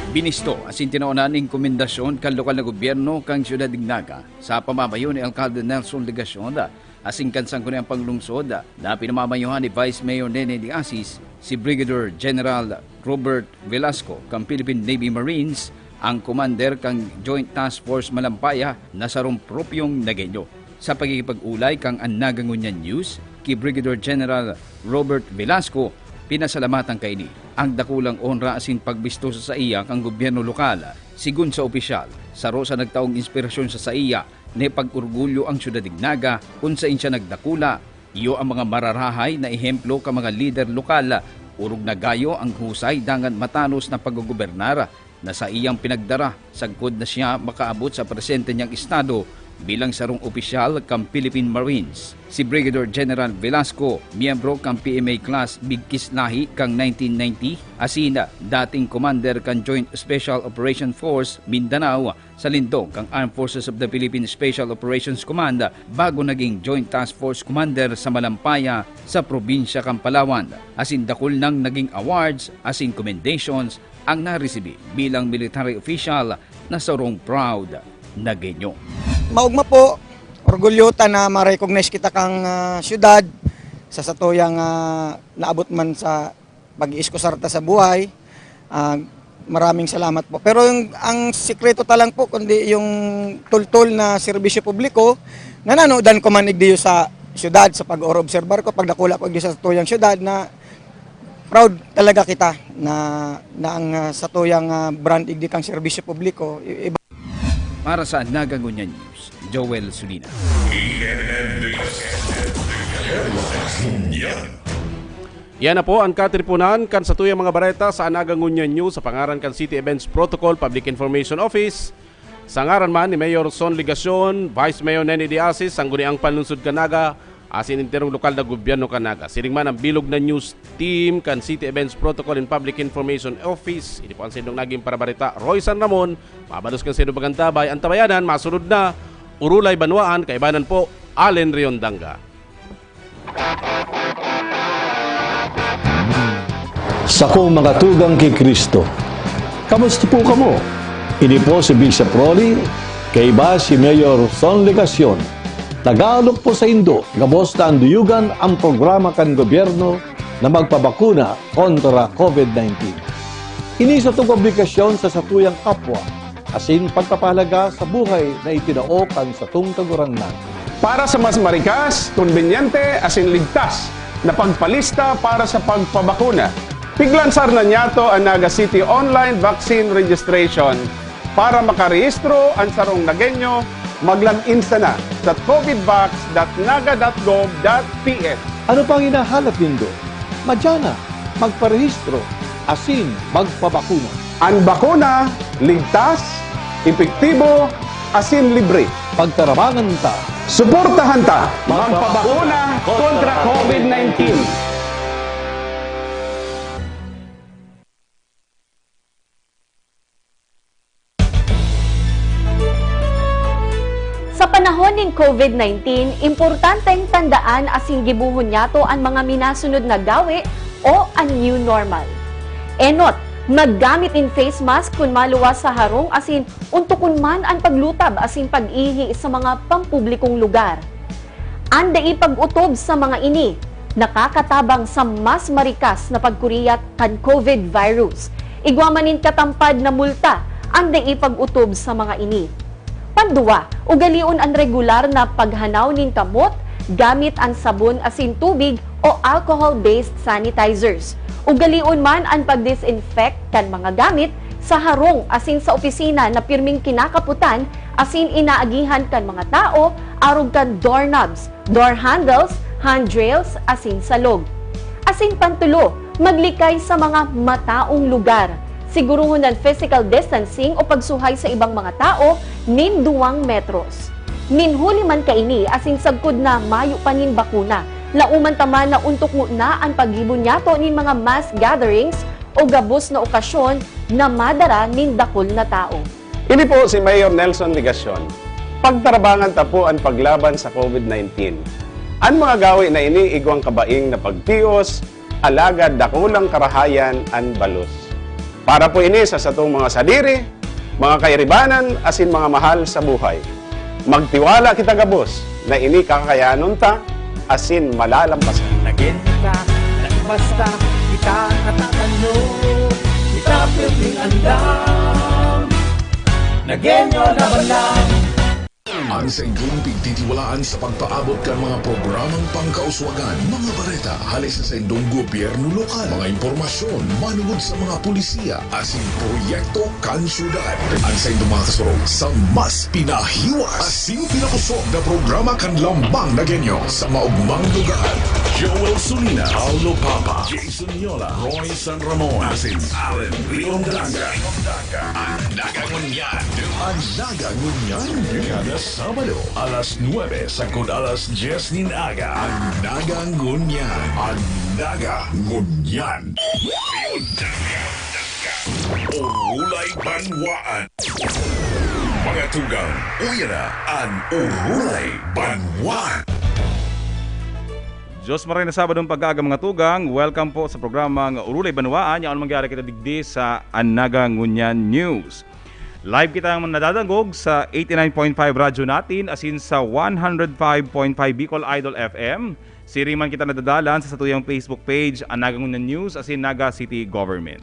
Binisto asin tinawan nin komendasyon kan lokal na gobyerno kan Siyudad nin Naga sa pamamayo ni Alkalde Nelson Legacion asin kan Sangguniang Panglungsod na pinamamayohan ni Vice Mayor Nene de Asis, si Brigadier General Robert Velasco kan Philippine Navy Marines, ang commander kan Joint Task Force Malampaya na sarong propyong Nagueño. Sa pakikipag-olay kan An Naga Ngunyan News ki Brigadier General Robert Velasco, pinasalamatan kaini ang dakulang onra asin pagbisto sa saiya kan gobyerno lokal. Sigon sa opisyal, saro sa nagtaong inspirasyon sa saiya na ipag-orgulyo ang siyudad nin Naga kun saen siya nagdakula. Iyo ang mga mararahay na ehemplo kan mga lider lokal, orog na gayo ang husay dangan matanos na paggogobernar na saiyang pinagdara sagkod na siya makaabot sa presente niyang estado bilang sarong opisyal kan Philippine Marines. Si Brigadier General Velasco, miyembro kan P M A Class Bigkis Lahi kan nineteen ninety, asin dating commander kan Joint Special Operation Force Mindanao sa lindong kan Armed Forces of the Philippine Special Operations Command bago naging Joint Task Force Commander sa Malampaya sa probinsya kan Palawan, asin dakul nang naging awards asin commendations ang naresibi bilang military official na sarong proud Nagueño. Maogma po, orgulyo ta na ma-recognize kita kang, ah, syudad sa satuyang, ah, naabot man sa pag-iiskusar ta sa buhay. Ah, maraming salamat po. Pero yung, ang sikreto ta lang po, kundi yung tultol na serbisyo publiko, na nanodan ko man igdiyo sa syudad, sa pag-oobserbar ko, pagdakula ko igdiyo sa satuyang syudad, na proud talaga kita na, na ang, ah, satuyang, ah, brand igdi kang serbisyo publiko, i-, iba. Para sa Naga Ngunyan News, Joel Sulina. Yan na po an katriponan kan satuyang mga bareta sa Naga Ngunyan News sa pangaran kan City Events Protocol Public Information Office. Sa ngaran man ni Mayor Son Legacion, Vice Mayor Nene de Asis, Sangguniang Panlungsod kan Naga, asin enterong lokal na gobyerno kan Naga. Siring man ang bilog na news team kan City Events Protocol and Public Information Office. Ini po ang saindong naging parabareta, Roy San Ramon, mabalos kan saindong pagantabay, ang tabayanan, masunod na, Urulay Banwaan, kaibanan po, Allen Riondanga. Sakong mga tugang ki Cristo, kamusta po kamo? Ini po si Bishop Rolly, kaiba si Mayor Son Legacion. Nag-aalok po saindo, gabos na anduyugan ang programa kan gobyerno na magpabakuna kontra COVID nineteen. Ini satong obligasyon sa satuyang kapwa, asin pagpapahalaga sa buhay na itinao kan satong Kagurangnan. Para sa mas marikas, kombinyente, asin ligtas na pagpalista para sa pagpabakuna, piglansar na niyato an Naga City Online Vaccine Registration. Para makarehistro an sarong Nagueño, mag-log in sana sa covidvax dot naga dot gov dot P H. Ano pang hinahalat nindo? Madya na, magparehistro, asin magpabakuna. An bakuna, ligtas, epektibo, asin libre. Pagtarabangan ta. Suportahan ta. Magpabakuna kontra COVID nineteen. Sa panahon nin COVID nineteen, importanteng tandaan asin gibohon niyato an mga minasunod na gawe o an new normal. Enot, maggamit nin face mask kun maluwas sa harong asin ontokon man an paglutab asin pag-ihi sa mga pampublikong lugar. An dai pag-otob sa mga ini nakakatabang sa mas marikas na pagkuriyat kan COVID virus. Igwa man nin katampad na multa an dai pag-otob sa mga ini. Panduwa, ugalion an regular na paghanaw nin kamot gamit an sabon asin tubig o alcohol-based sanitizers. Ugalion man an pag-disinfect kan mga gamit sa harong asin sa opisina na pirming kinakapotan asin inaagihan kan mga tao arog kan doorknobs, door handles, handrails, asin salog. Asin pantulo, maglikay sa mga mataong lugar. Siguruhon an physical distancing o pagsuhay sa ibang mga tao nin duwang metros. Nin huli man kaini asin sagkod na mayo pa nin bakuna, laoman ta man na ontok ngona an paggibo niyato nin mga mass gatherings o gabos na okasyon na madara nin dakul na tao. Ini po si Mayor Nelson Legacion. Pagtarabangan ta po an paglaban sa COVID nineteen. An mga gawe na ini igwang kabaing na pagtios, alagad dakulang karahayan an balos. Para po ini sa satong mga sadiri, mga kairibanan, asin mga mahal sa buhay. Magtiwala kita gabos na ini kakayanon ta asin malalampasan. Nagin ta, nagbasta, kita natatanog, kita pirming andam. Nagenyo laban lang. An saindong pigtitiwalaan sa pagpaabot kan mga programang pangkauswagan, mga bareta hale sa saindong gobyerno lokal, mga impormasyon manungod sa mga polisiya asin proyekto kan syudad. An saindong mga kasurog sa mas pinahiwas asin pinakosog na programa kan Lambang Nagenyo sa maogmang lugar. Joel Sulina, Paulo Papa, Jason Yola, Roy San Ramon, asin Allen Leon Daga. An Naga Ngunyan. An Naga Ngunyan. Kada Sabado, alas nuebe sagkod alas dyes nin aga. An Naga Ngunyan. An Naga Ngunyan. Orulay Banwaan. Mga tugang, uya na an Orulay Banwaan. Diyos maray na Sabadong pag-aaga, mga tugang. Welcome po sa programang Urulay Banwaan. Yaon mangyari kita digdi sa An Naga Ngunyan News. Live kita nadadangog sa eighty-nine point five Radyo Natin, asin sa one hundred five point five Bicol Idol F M. Siring man kita nadadalan sa satuyang Facebook page, An Naga Ngunyan News, asin Naga City Government.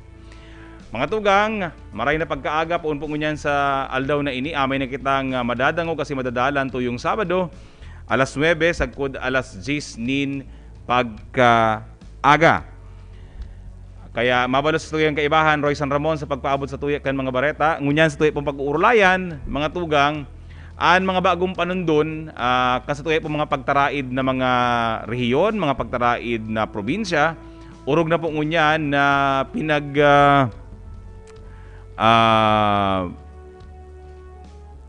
Mga tugang, maray na pagkaaga, poon po ngunyan sa aldaw na ini, amay na kitang, ah, madadangog asin madadalan tuyong Sabado, alas nuebe sagkod alas dyes nin pagkaaga. Kaya mabalos sa tuyang kaibahan, Roy San Ramon, sa pagpaabot sa tuya kan mga bareta. Ngunyan sa tuya pong pag-uurulayan, mga tugang, an mga bagong panundon, ah, kan sa tuya pong mga pagtaraid na mga rehiyon, mga pagtaraid na probinsya, orog na po ngunyan na pinag, ah, ah,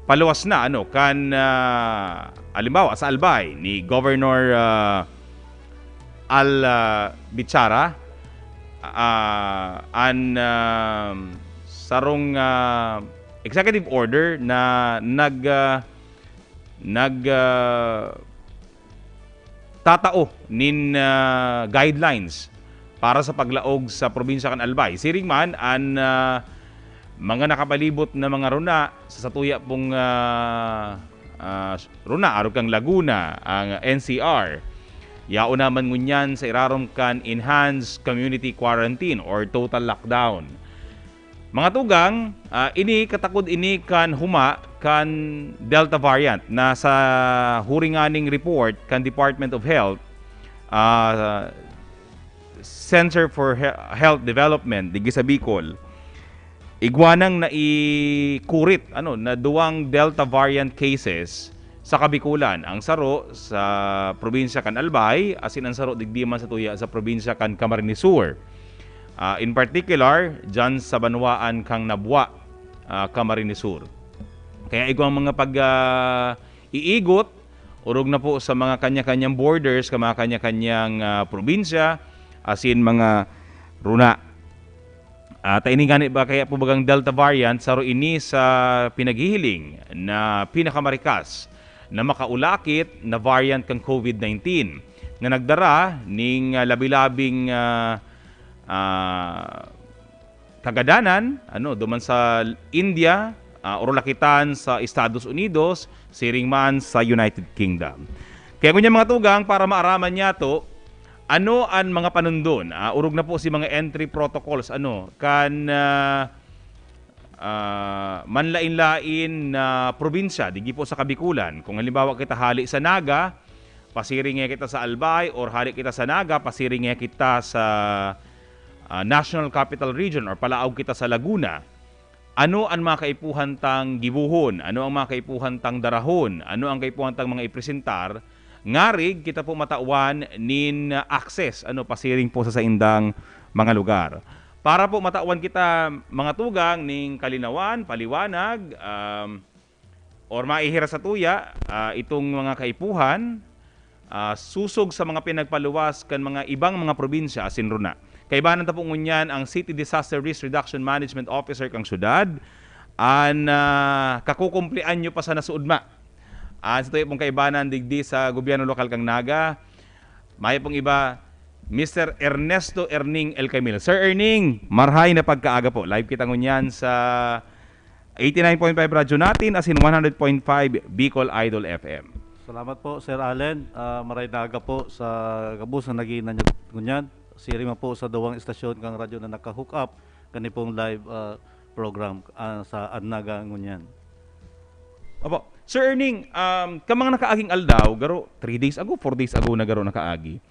paluwas na, ano, kan, ah, halimbawa, sa Albay ni Governor, ah, Al, ah, Bichara, ah, an, ah, sarong, ah, executive order na nag, ah, nag, ah, tatao nin, ah, guidelines para sa paglaog sa probinsya kan Albay. Siring man, an, ah, mga nakapalibot na mga runa sa satuya pong, ah, ah, runa, arog kan Laguna, ang N C R. Yaon naman ngunyan sa irarom kan enhanced community quarantine or total lockdown. Mga tugang, ah, ini katakod ini kan huma kan Delta variant na sa huringaning report kan Department of Health, ah, Center for He-, Health Development digdi sa Bicol, igwa nang naikurit, ano, na duwang Delta variant cases sa Kabikulan, ang saro sa probinsya kan Albay, asin ang saro digdi man sa tuya sa probinsya kan Camarines Sur. Ah, in particular, dyan sa banwaan kan Nabua, ah, Camarines Sur. Kaya igwang mga pag, ah, iigot, orog na po sa mga kanya-kanyang borders, ka mga kanya-kanyang, ah, probinsya, asin mga runa. At ini ngani ba kaya po bagang Delta variant, saro ini sa pinaghihiling na pinakamarikas na makaulakit na variant kan COVID nineteen na nagdara ning, ah, labi-labing, ah, ah, kagadanan, ano, duman sa India, ah, orolakitan sa Estados Unidos, siring man sa United Kingdom. Kaya ngunyan, mga tugang, para maaraman niyato, ano an mga panundon? Ah, orog na po si mga entry protocols, ano, kan, ah, ah, manlain-lain na probinsya, digdi po sa Kabikulan. Kung halimbawa kita hali sa Naga, pasiring niya kita sa Albay, or hali kita sa Naga, pasiring niya kita sa, ah, National Capital Region, or palaog kita sa Laguna. Ano an mga kaipuhan tang gibohon? Ano ang mga kaipuhan tang darahon? Ano ang kaipuhan tang mga ipresentar? Ngarig kita po matawan nin access, ano, pasiring po sa saindang mga lugar. Para po matawan kita, mga tugang, ning kalinawan, paliwanag, um, or maihiras sa tuya, ah, itong mga kaipuhan, ah, susog sa mga pinagpaluwas kan mga ibang mga probinsya asin runa. Kaibanan ta po ngunyan ang City Disaster Risk Reduction Management Officer kan syudad, an, ah, kakukumplian nyo pa sana suodma. An sa tuya pong kaibanan digdi sa gobyerno lokal kan Naga, mayo pong iba, Mister Ernesto Erning El Camil. Sir Erning, marhay na pagkaaga po. Live kita ngunyan sa eighty-nine point five Radyo Natin, asin one hundred point five Bicol Idol F M. Salamat po, Sir Allen. Ah, maray na aga po sa gabos na naging nanyag ngunyan. Siring man po sa duwang estasyon kang radyo na naka-hook up kani pong live, ah, program, ah, sa An Naga ngunyan. Opo. Sir Erning, um, ka mga nakaaging aldaw, garo, three days ago, four days ago na garo nakaagi.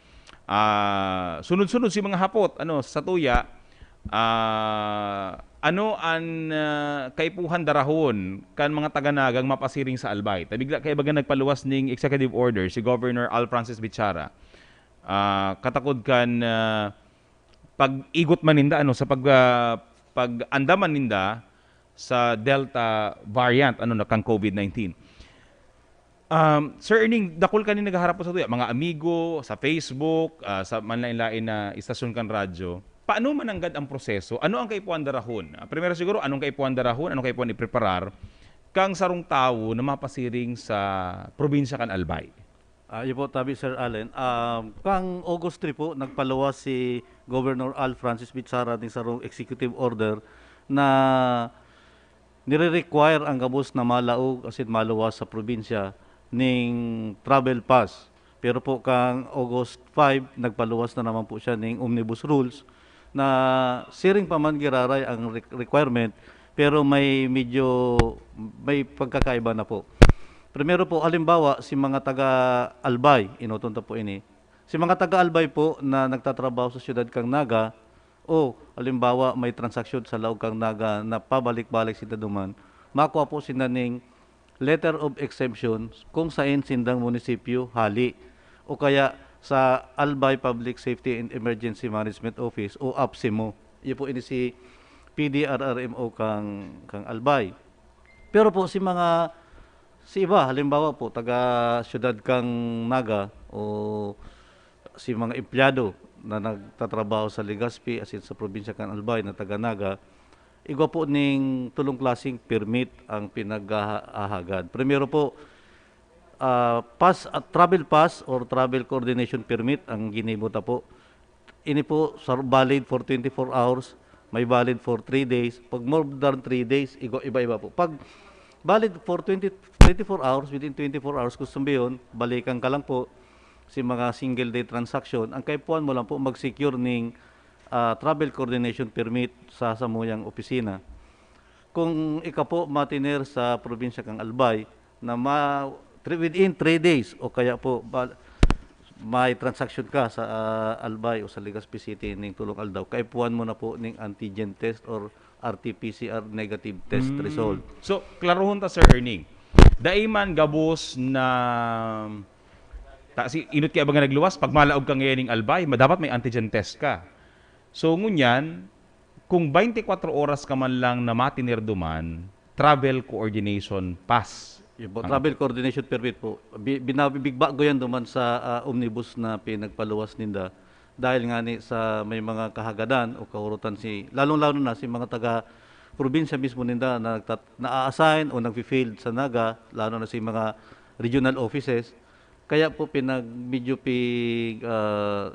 Ah, sunod-sunod si mga hapot, ano, sa tuya, ah, ano an, ah, kaipuhan darahon kan mga taga-Nagang mapasiring sa Albay? Ta bigla kaibaga nagpaluwas ning executive order si Governor Al Francis Bichara. Ah, katakod kan, ah, pag-igot man ninda, ano, sa pag, ah, pag-andaman ninda sa Delta variant, ano, na kan COVID nineteen. Um, Sir Erning, dakul kani naghaharap po sa tuya, mga amigo, sa Facebook, ah, sa manlain-lain na istasyon kan radyo. Paano mananggad ang proseso? Ano ang kaipuhan darahon? Ah, primero siguro, anong kaipuhan darahon? Anong kaipuhan ipreparar kang sarong tawo na mapasiring sa probinsya kan Albay? Ah, iyo po, tabi, Sir Allen. Um, kang August three po, nagpaluwas si Governor Al Francis Bichara ning sarong executive order na nire-require ang gabos na malaog asin maluwas sa probinsya ning travel pass. Pero po, kang August five, nagpaluwas na naman po siya ning omnibus rules na siring pa man giraray ang re-, requirement, pero may medyo, may pagkakaiba na po. Primero po, halimbawa, si mga taga Albay, enoton ta po ini. Si mga taga Albay po na nagtatrabaho sa siyudad kang Naga, o halimbawa, may transaksyon sa laog kang Naga na pabalik-balik sinda duman, makua po sinda ning letter of exemption kung saen sindang munisipyo hali, o kaya sa Albay Public Safety and Emergency Management Office o APSEMO. Iyo po ini si P D R R M O kang, kang Albay. Pero po, si mga, si iba, halimbawa po, taga siyudad kang Naga o si mga empleyado na nagtatrabaho sa Legazpi, asin sa probinsya kan Albay na taga Naga, igwa po ning tulong klaseng permit ang pinag-ahagad. Primero po, ah, pass, ah, travel pass or travel coordination permit ang ginibo ta po. Ini po, sar-, valid for twenty-four hours, may valid for three days. Pag more than three days, igo-, iba-iba po. Pag valid for twenty, twenty-four hours, within twenty-four hours, kung sumbiyon, balikan ka lang po si mga single day transaction. Ang kaipuhan mo lang po, mag-secure ning, ah, travel coordination permit sa samuyang opisina. Kung ika po matiner sa probinsya kang Albay, na ma-, three, within three days, o kaya po, ba-, may transaction ka sa, ah, Albay o sa Legazpi City ning tulong aldaw, kaipuhan mo na po ning antigen test or R T P C R negative test Mm. result. So, klarohon ta, Sir Ernie. Dai man gabos na ta-, si, inot kaya ba nga nagluwas? Pag malaog ka ngayon ning Albay, ma-, dapat may antigen test ka. So, ngunyan, kung twenty-four oras ka man lang na matiner duman, travel coordination pass. Yun po, Ang travel coordination permit po. Bi-, binabibigbago yan duman sa, ah, omnibus na pinagpaluwas ninda. Dahil nga ni sa may mga kahagadan o kahurutan si, lalong-lalo na si mga taga probinsya mismo ninda na nagtat-, na-assign o nagfi-field sa Naga, lalo na si mga regional offices. Kaya po pinag-, medyo pig-, ah,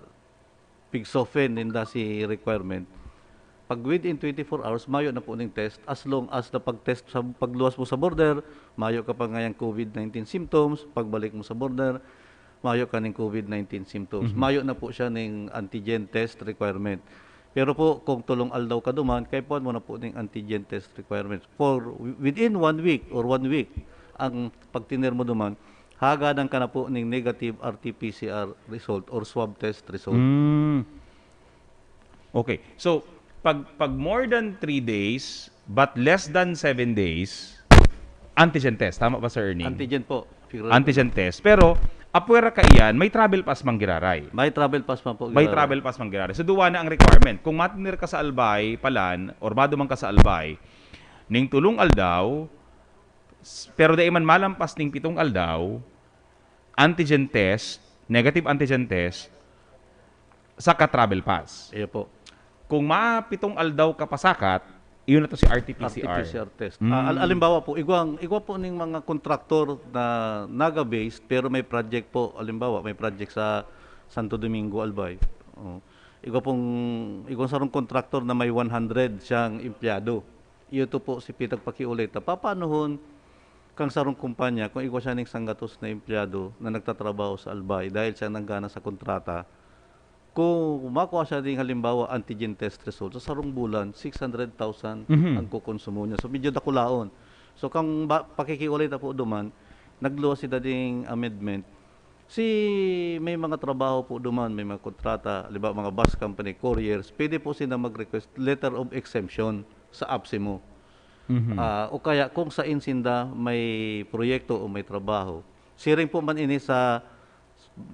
pig-soften ninda si requirement. Pag within twenty-four hours, mayo na po ning test. As long as na pag-test sa, pagluwas mo sa border, mayo ka pa ngayang covid nineteen symptoms, pagbalik mo sa border, mayo ka ning covid nineteen symptoms. Mhm. Mayo na po siya ning antigen test requirement. Pero po, kung tulong aldaw ka duman, kaipuhan mo na po ning antigen test requirement. For wi-, within one week or one week, ang pagtiner mo duman, hagadan ka na po ning negative R T P C R result or swab test result. Mm. Okay. So, pag, pag more than three days, but less than seven days, antigen test. Tama ba, Sir Ernie? Antigen po. Figure Antigen test. Pero, apwera ka iyan, may travel pass mang giraray. May travel pass man po May giraray. travel pass mang giraray. So, duwa na ang requirement. Kung matinir ka sa Albay, palan, or maduman ka sa Albay, ning tulong aldaw, s-, pero dai man malampas ning pitong aldaw, antigen test, negative antigen test, saka travel pass. Iyo po. Kung mapitong aldaw ka pasakat, iyon na to si R T P C R. R T P C R test. Mm. Ah, al-, alimbawa po, igwang, igwa po ning mga kontraktor na Naga-based, pero may project po. Alimbawa, may project sa Santo Domingo, Albay. Oh. Igwa pong, igwang sarong kontraktor na may one hundred siyang empleyado. Iyo to po si pitag pakiulit. Papaanohon kang sarong kumpanya kung igwa siya ning sanggatos na empleyado na nagtatrabaho sa Albay dahil siya nanggana sa kontrata. Kung makua siya ding, halimbawa, antigen test result, sa sarong bulan, six hundred thousand Mhm. ang kukonsumo niya. So, medyo dakulaon. So, kang ba-, pakikiulay ta po duman, nagluwas si dading amendment. Si may mga trabaho po duman, may mga kontrata, halimbawa, mga bus company, couriers, pwede po sila mag-request letter of exemption sa APSEMO. Mhm. Ah, o kaya kung sain sinda may proyekto o may trabaho. Siring po man ini sa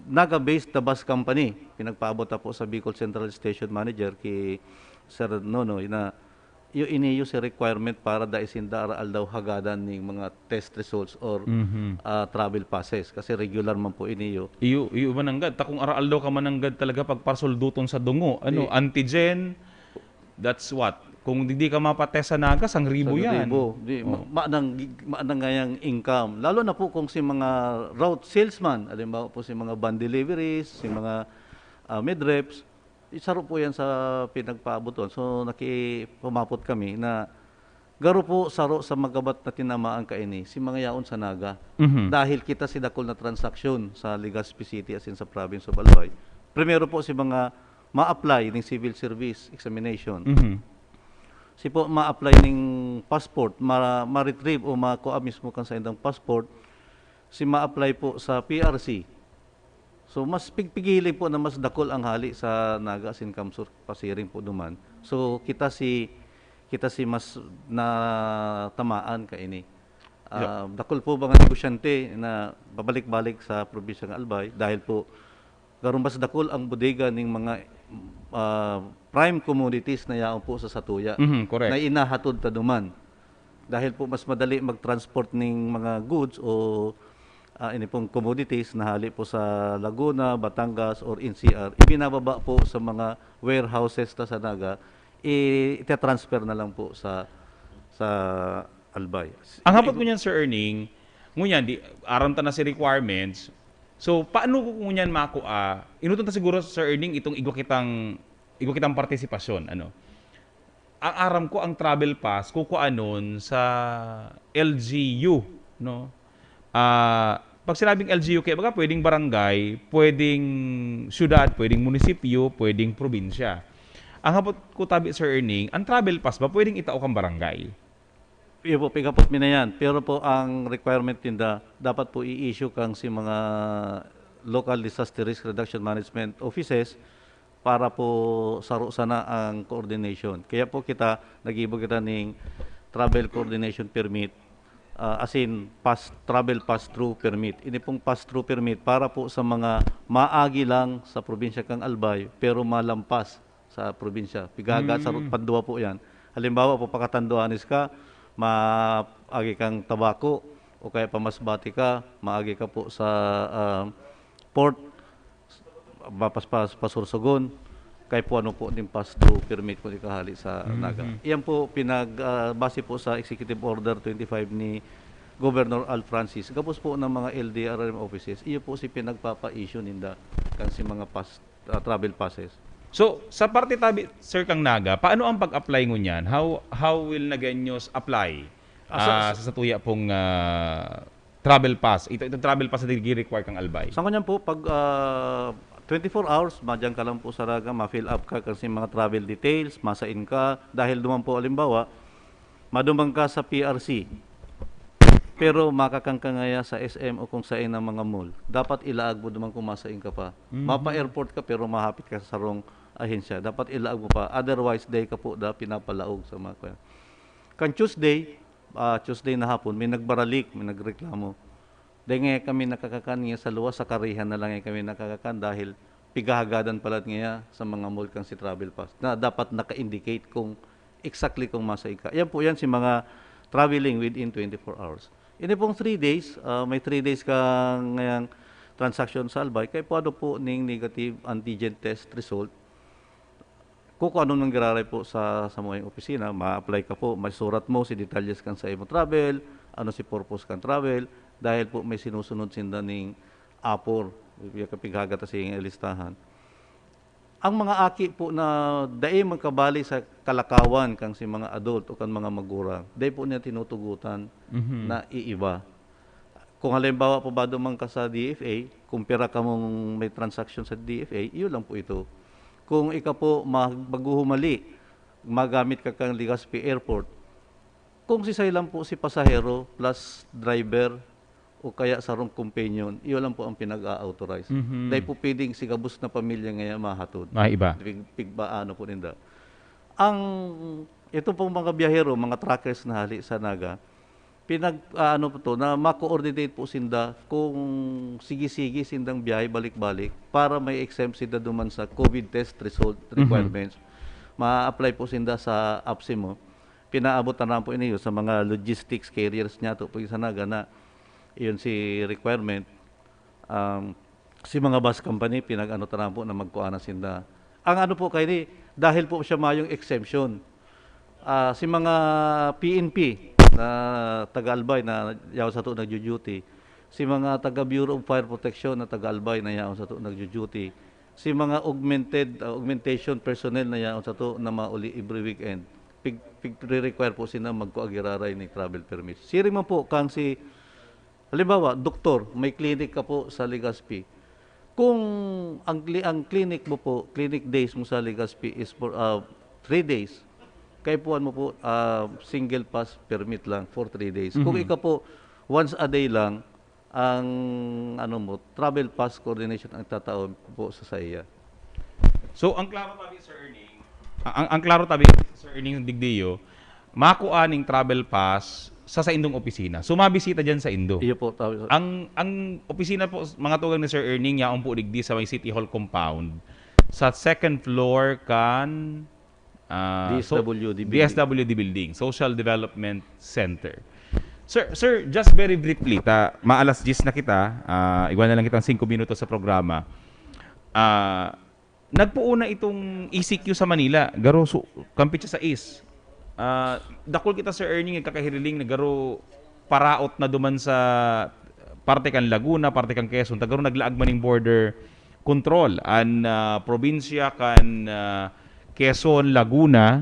Naga-based na bus company, pinagpaabot ta po sa Bicol Central Station Manager ki Sir Nonoy na iyo, ini iyo si requirement para dai sinda araal-daw hagadan ning mga test results or, Mhm. ah, travel passes kasi regular man po ini iyo. Iyo, iyo mananggad. Ta kung araal-daw ka mananggad talaga pagpasulduton sa dungo, ano, Eh, antigen, that's what? Kung digdi ka mapa-test sa Naga, sangribo yan. Sangribo. Di, ma- maanang, maanang ngayang income. Lalo na po kung si mga route salesman, halimbawa po si mga van deliveries, si mga ah, midreps, saro po yan sa pinagpaaboton. So, nakipumapot kami na garo po saro sa magabat na tinamaan kaini, si mga yaon sa Naga. Mhm. Dahil kita si dakul na transaksyon sa Legazpi City asin sa province of Albay. Primero po si mga ma-apply ning civil service examination. Mhm. Si po ma-apply ning passport, ma- ma-retrieve o makuha mismo kan sa indang passport, si ma-apply po sa P R C. So, mas pigpigili po na mas dakul ang hali sa Naga asin CamSur pasiring po duman. So, kita si kita si mas natamaan kaini. Ah, dakul po mga negosyante na babalik-balik sa probinsya ng Albay dahil po garo mas dakul ang bodega ning mga ah, prime commodities na yaon po sa satuya Mhm, correct. na inahatod ta duman. Dahil po mas madali mag-transport ning mga goods o ah, ini pong commodities na hali po sa Laguna, Batangas or N C R, ibinababa po sa mga warehouses ta sa Naga, i- itatransfer na lang po sa sa Albay. Ang hapot ngunyan, Sir Erning, ngunyan, di, aram ta na si requirements. So, paano ko ngunyan makua? Inuton ta siguro, Sir Erning, itong igwa kitang, igwa kitang partisipasyon, ano? Ang aram ko, ang travel pass, kukuanon sa L G U, no? Ah, pag sinabing L G U, kaya baga, pwedeng barangay, pwedeng syudad, pwedeng munisipyo, pwedeng probinsya. Ang hapot ko tabi, Sir Erning, ang travel pass ba pwedeng itao kang barangay? Iyo po, pigapot mi na yan. Pero po, ang requirement ninda, dapat po i-issue kang si mga local disaster risk reduction management offices para po saro sana ang coordination. Kaya po kita, nagibo kita ning travel coordination permit, ah, as in, pass, travel pass-through permit. Ini pong pass-through permit para po sa mga maagi lang sa probinsya kang Albay, pero malampas sa probinsya. Pigahaga sa Mm. pandua po yan. Halimbawa po, pakatanduanes ka, maagi kang tabako, o kaya pamasbati ka, maagi ka po sa ah, port, mapaspas pasursugon, kay po ano po din pass-through permit po di kahali sa Mhm. Naga. Iyan po pinag ah, base po sa Executive Order twenty-five ni Governor Al Francis, gabos po ng mga L D R R M offices, iyo po si pinagpapa-issue ninda kan si mga pass ah, travel passes. So, sa parte tabi, Sir, kang Naga, paano ang pag-apply ngunyan? How how will Nagueños apply Ah, sa- ah, sa satuya pong ah, travel pass? Ito itong travel pass na gigi-require kang Albay. Sa kanyan po, pag ah, twenty-four hours, madyan ka lang po sa Naga, ma-fill up ka kasi mga travel details, masain ka, dahil duman po, halimbawa, maduman ka sa P R C, pero makakang ka ngaya sa S M o kung sain ang mga mall. Dapat ilaag mo duman kung masain ka pa. Mhm. Mapa-airport ka pero mahapit ka sa sarong ahensya. Dapat ilaag mo pa. Otherwise, day ka po da pinapalaog sa mga kuya. Kan Tuesday, ah, Tuesday na hapon, may nagbaralik, may nagreklamo. Dahil ngayon kami nakakakan ngayon sa luwas, sa karihan na lang ngayon kami nakakakan dahil pigahagadan pala ngayon sa mga mall kang si travel pass na dapat naka-indicate kung exactly kung masa ika. Yan po yan si mga traveling within twenty-four hours. Ini pong three days, ah, may three days ka ngayang transaction sa Albay, kay pwede po ning negative antigen test result, kung ano nang giraray po sa, sa mga opisina, ma-apply ka po, may surat mo si detalles kan sa imo travel, ano si purpose kan travel, dahil po may sinusunod sinda ning apor, yung kapighagata sa iyong listahan. Ang mga aki po na dai magkabali sa kalakawan kang si mga adult o kan mga magurang, dai po niya tinutugutan Mhm. na iiba. Kung halimbawa po ba duman ka sa D F A, kung pira ka mong may transaction sa D F A, iyo lang po ito. Kung ika po mag- maghuhumali, magamit ka kang Legazpi Airport, kung sisay lang po si pasahero plus driver o kaya sarong companion, iyo lang po ang pinag-a-authorize. Mhm. Dahil po pwedeng si gabos na pamilya ngayon mahatod. May iba. Pig, pigbaano po ninda. Ang, ito pong mga biyahero, mga truckers na hali sa Naga, pinag, ah, ano po to, na ma-coordinate po sinda kung sige-sige sindang biyahe balik-balik para may exempt sinda duman sa COVID test result Mhm. requirements. Ma-apply po sinda sa APSEMO. Pinaabot na lang po ini sa mga logistics carriers niya to po sa Naga na iyon si requirement. Um, si mga bus company, pinag-ano ta lang po na magkuha na sinda. Ang ano po kayo ni, dahil po siya mayong exemption. Ah, si mga P N P na taga-Albay na yaon sato nagdu-duty, si mga taga Bureau of Fire Protection na taga-Albay na yaon sato nagdu-duty, si mga augmented, ah, augmentation personnel na yaon sato na mauli every weekend, pig-, pigre-require po sila magkua giraray ni travel permit. Siring man po kan si Halimbawa, doktor, may clinic ka po sa Legazpi. Kung ang cli-, ang clinic mo po, clinic days mo sa Legazpi is for, ah, three days, kaipuhan mo po, ah, single pass permit lang for three days. Kung Mhm. ikaw po, once a day lang, ang ano mo, travel pass coordination ang tataon po sa saiya. So, ang klaro tabi, Sir Erning, ang, ang klaro tabi, Sir Erning Digdio, makua ning travel pass sa saindong opisina. So, mabisita diyan sa indo. Iyo po, tama, sir. Ang, ang opisina po, mga tugang ni Sir Erning, yaon po digdi sa may City Hall compound, sa second floor kan, ah, so, D S W D building. D S W D building, Social Development Center. Sir, sir, just very briefly, ta, maalas diyes na kita, ah, igwa na lang kitang singko minutos sa programa. Ah, nagpoon na itong E C Q sa Manila, garo su-, kampit siya sa East. Ah, dakul kita, Sir Erning, nagkakahiriling na garo paraot na duman sa parte kan Laguna, parte kan Quezon, ta garo naglaag man ning border control an, ah, probinsya kan, ah, Quezon, Laguna,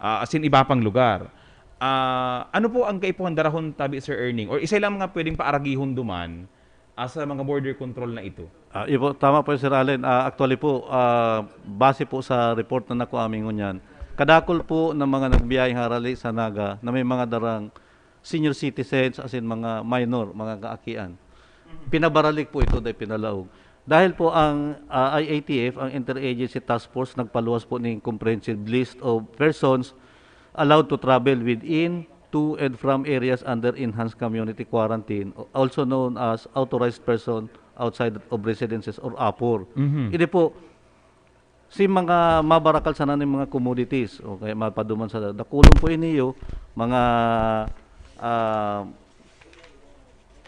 ah, asin iba pang lugar. Ah, ano po ang kaipuhan darahon tabi, Sir Erning? Or isa lang mga pwedeng paaragihon duman, ah, sa mga border control na ito? Ah, iyo po, tama po yun, Sir Allen. Ah, actually po, ah, base po sa report na nakuha mi ngunyan, kadakul po ng mga nagbiyaheng harali sa Naga na may mga darang senior citizens, as in mga minor, mga kaakian. Pinabaralik po ito dahil pinalaog. Dahil po ang, ah, I A T F, ang Interagency Task Force, nagpaluwas po ning comprehensive list of persons allowed to travel within, to, and from areas under enhanced community quarantine, also known as authorized person outside of residences or apor. Mhm. Ini po, si mga mabarakal sana ning mga commodities, o kaya mapaduman sa dakulon po iniyo, mga, ah,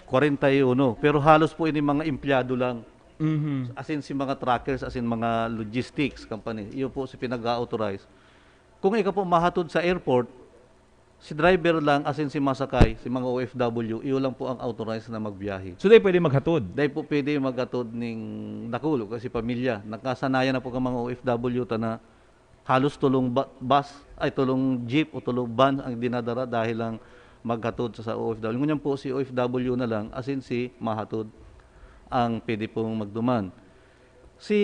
kwarenta y uno. Pero halos po ini mga empleyado lang. Mhm. As in, si mga truckers, as in, mga logistics company. Iyo po si pinag-authorize. Kung ika po mahatod sa airport, si driver lang, as in, si masakay, si mga O F W, iyo lang po ang authorized na magbiyahe. So, dai pwede maghatod? Dai po pwede maghatod ning dakulo kasi pamilya. Nakasanayan na po ang mga O F W ta na halos tulong ba-, bus, ay, tulong jeep o tulong van ang dinadara dahil lang maghatod sa, sa O F W. Ngunyan po, si O F W na lang, as in, si mahatod ang pwede pong magduman. Si,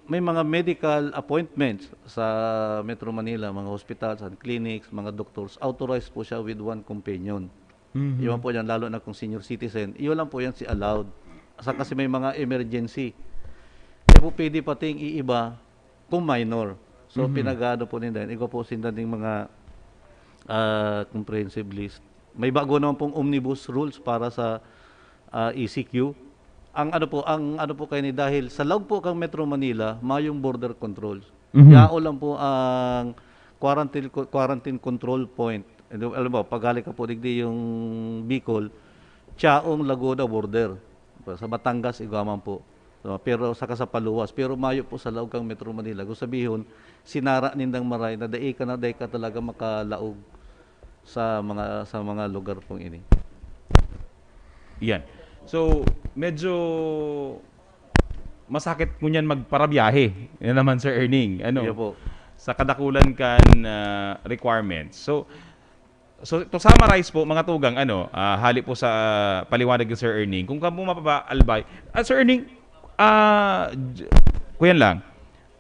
may mga medical appointments sa Metro Manila, mga hospitals and clinics, mga doctors, authorized po siya with one companion. Mhm. Iwan po yan, lalo na kung senior citizen. Iyon lang po yan si allowed. Sa kasi may mga emergency. Kaya po pwede pating iiba kung minor. So, Mhm. pinag-aano po ninda yan. Igo po sinda ning mga, ah, comprehensive list. May bago naman pong omnibus rules para sa, ah, E C Q. Ang ano po, ang ano po kayo ni, dahil sa laog po kang Metro Manila, mayong border controls. Mhm. Yao lang po ang quarantine co-, quarantine control point. Ano, alam mo, pag hali ka po digdi yung Bicol, Chaong Laguna border. Sa Batangas, igwa man po. So, pero saka sa paluwas, pero mayo po sa laog kang Metro Manila. Kung sabihon, sinara nindang maray na dai ka na, dai ka talaga makalaog sa mga, sa mga lugar pong ini. Yan. So, medyo masakit ngunyan magparabiyahe. Yan naman, Sir Erning. Ano? Iyo po. Sa kadakulan kan, ah, requirements. So, so, to summarize po, mga tugang, ano, ah, hali po sa paliwanag ni Sir Erning, kung kamo mapapa-, Albay, ah, Sir Erning, ah, j-, kuyan lang,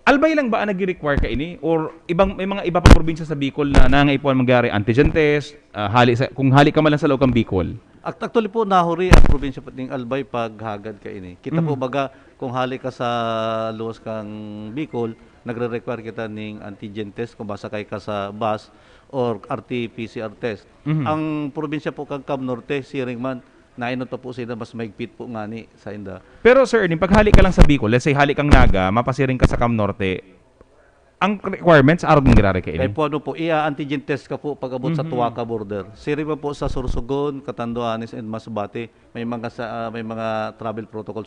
Albay lang ba ang nagre-require kaini? Or ibang, may mga iba pang probinsya sa Bicol na nangangaipuhan mangyari antigen test, ah, hali sa, kung hali ka man lang sa laog kan Bicol? Act-, actually po, nahuri ang probinsya po ning Albay paghagad kaini. Kita po, Mhm. baga, kung hali ka sa luwas kang Bicol, nagre-require kita ning antigen test kung masakay ka sa bus or R T P C R test. Mhm. Ang probinsya po kang Cam Norte, siring man, nainot pa po sila, mas mahigpit po ngani sa inda. Pero, Sir Erning, pag hali ka lang sa Bicol, let's say, hali kang Naga, mapasiring ka sa Cam Norte, ang requirements, arog ning giraray kaini? Kaya po, ano po, i-antigen test ka po pag abot sa Mhm. Tuaca border. Siring pa po sa Sorsogon, Catanduanes, and Masbate, may mga sa, ah, may mga travel protocols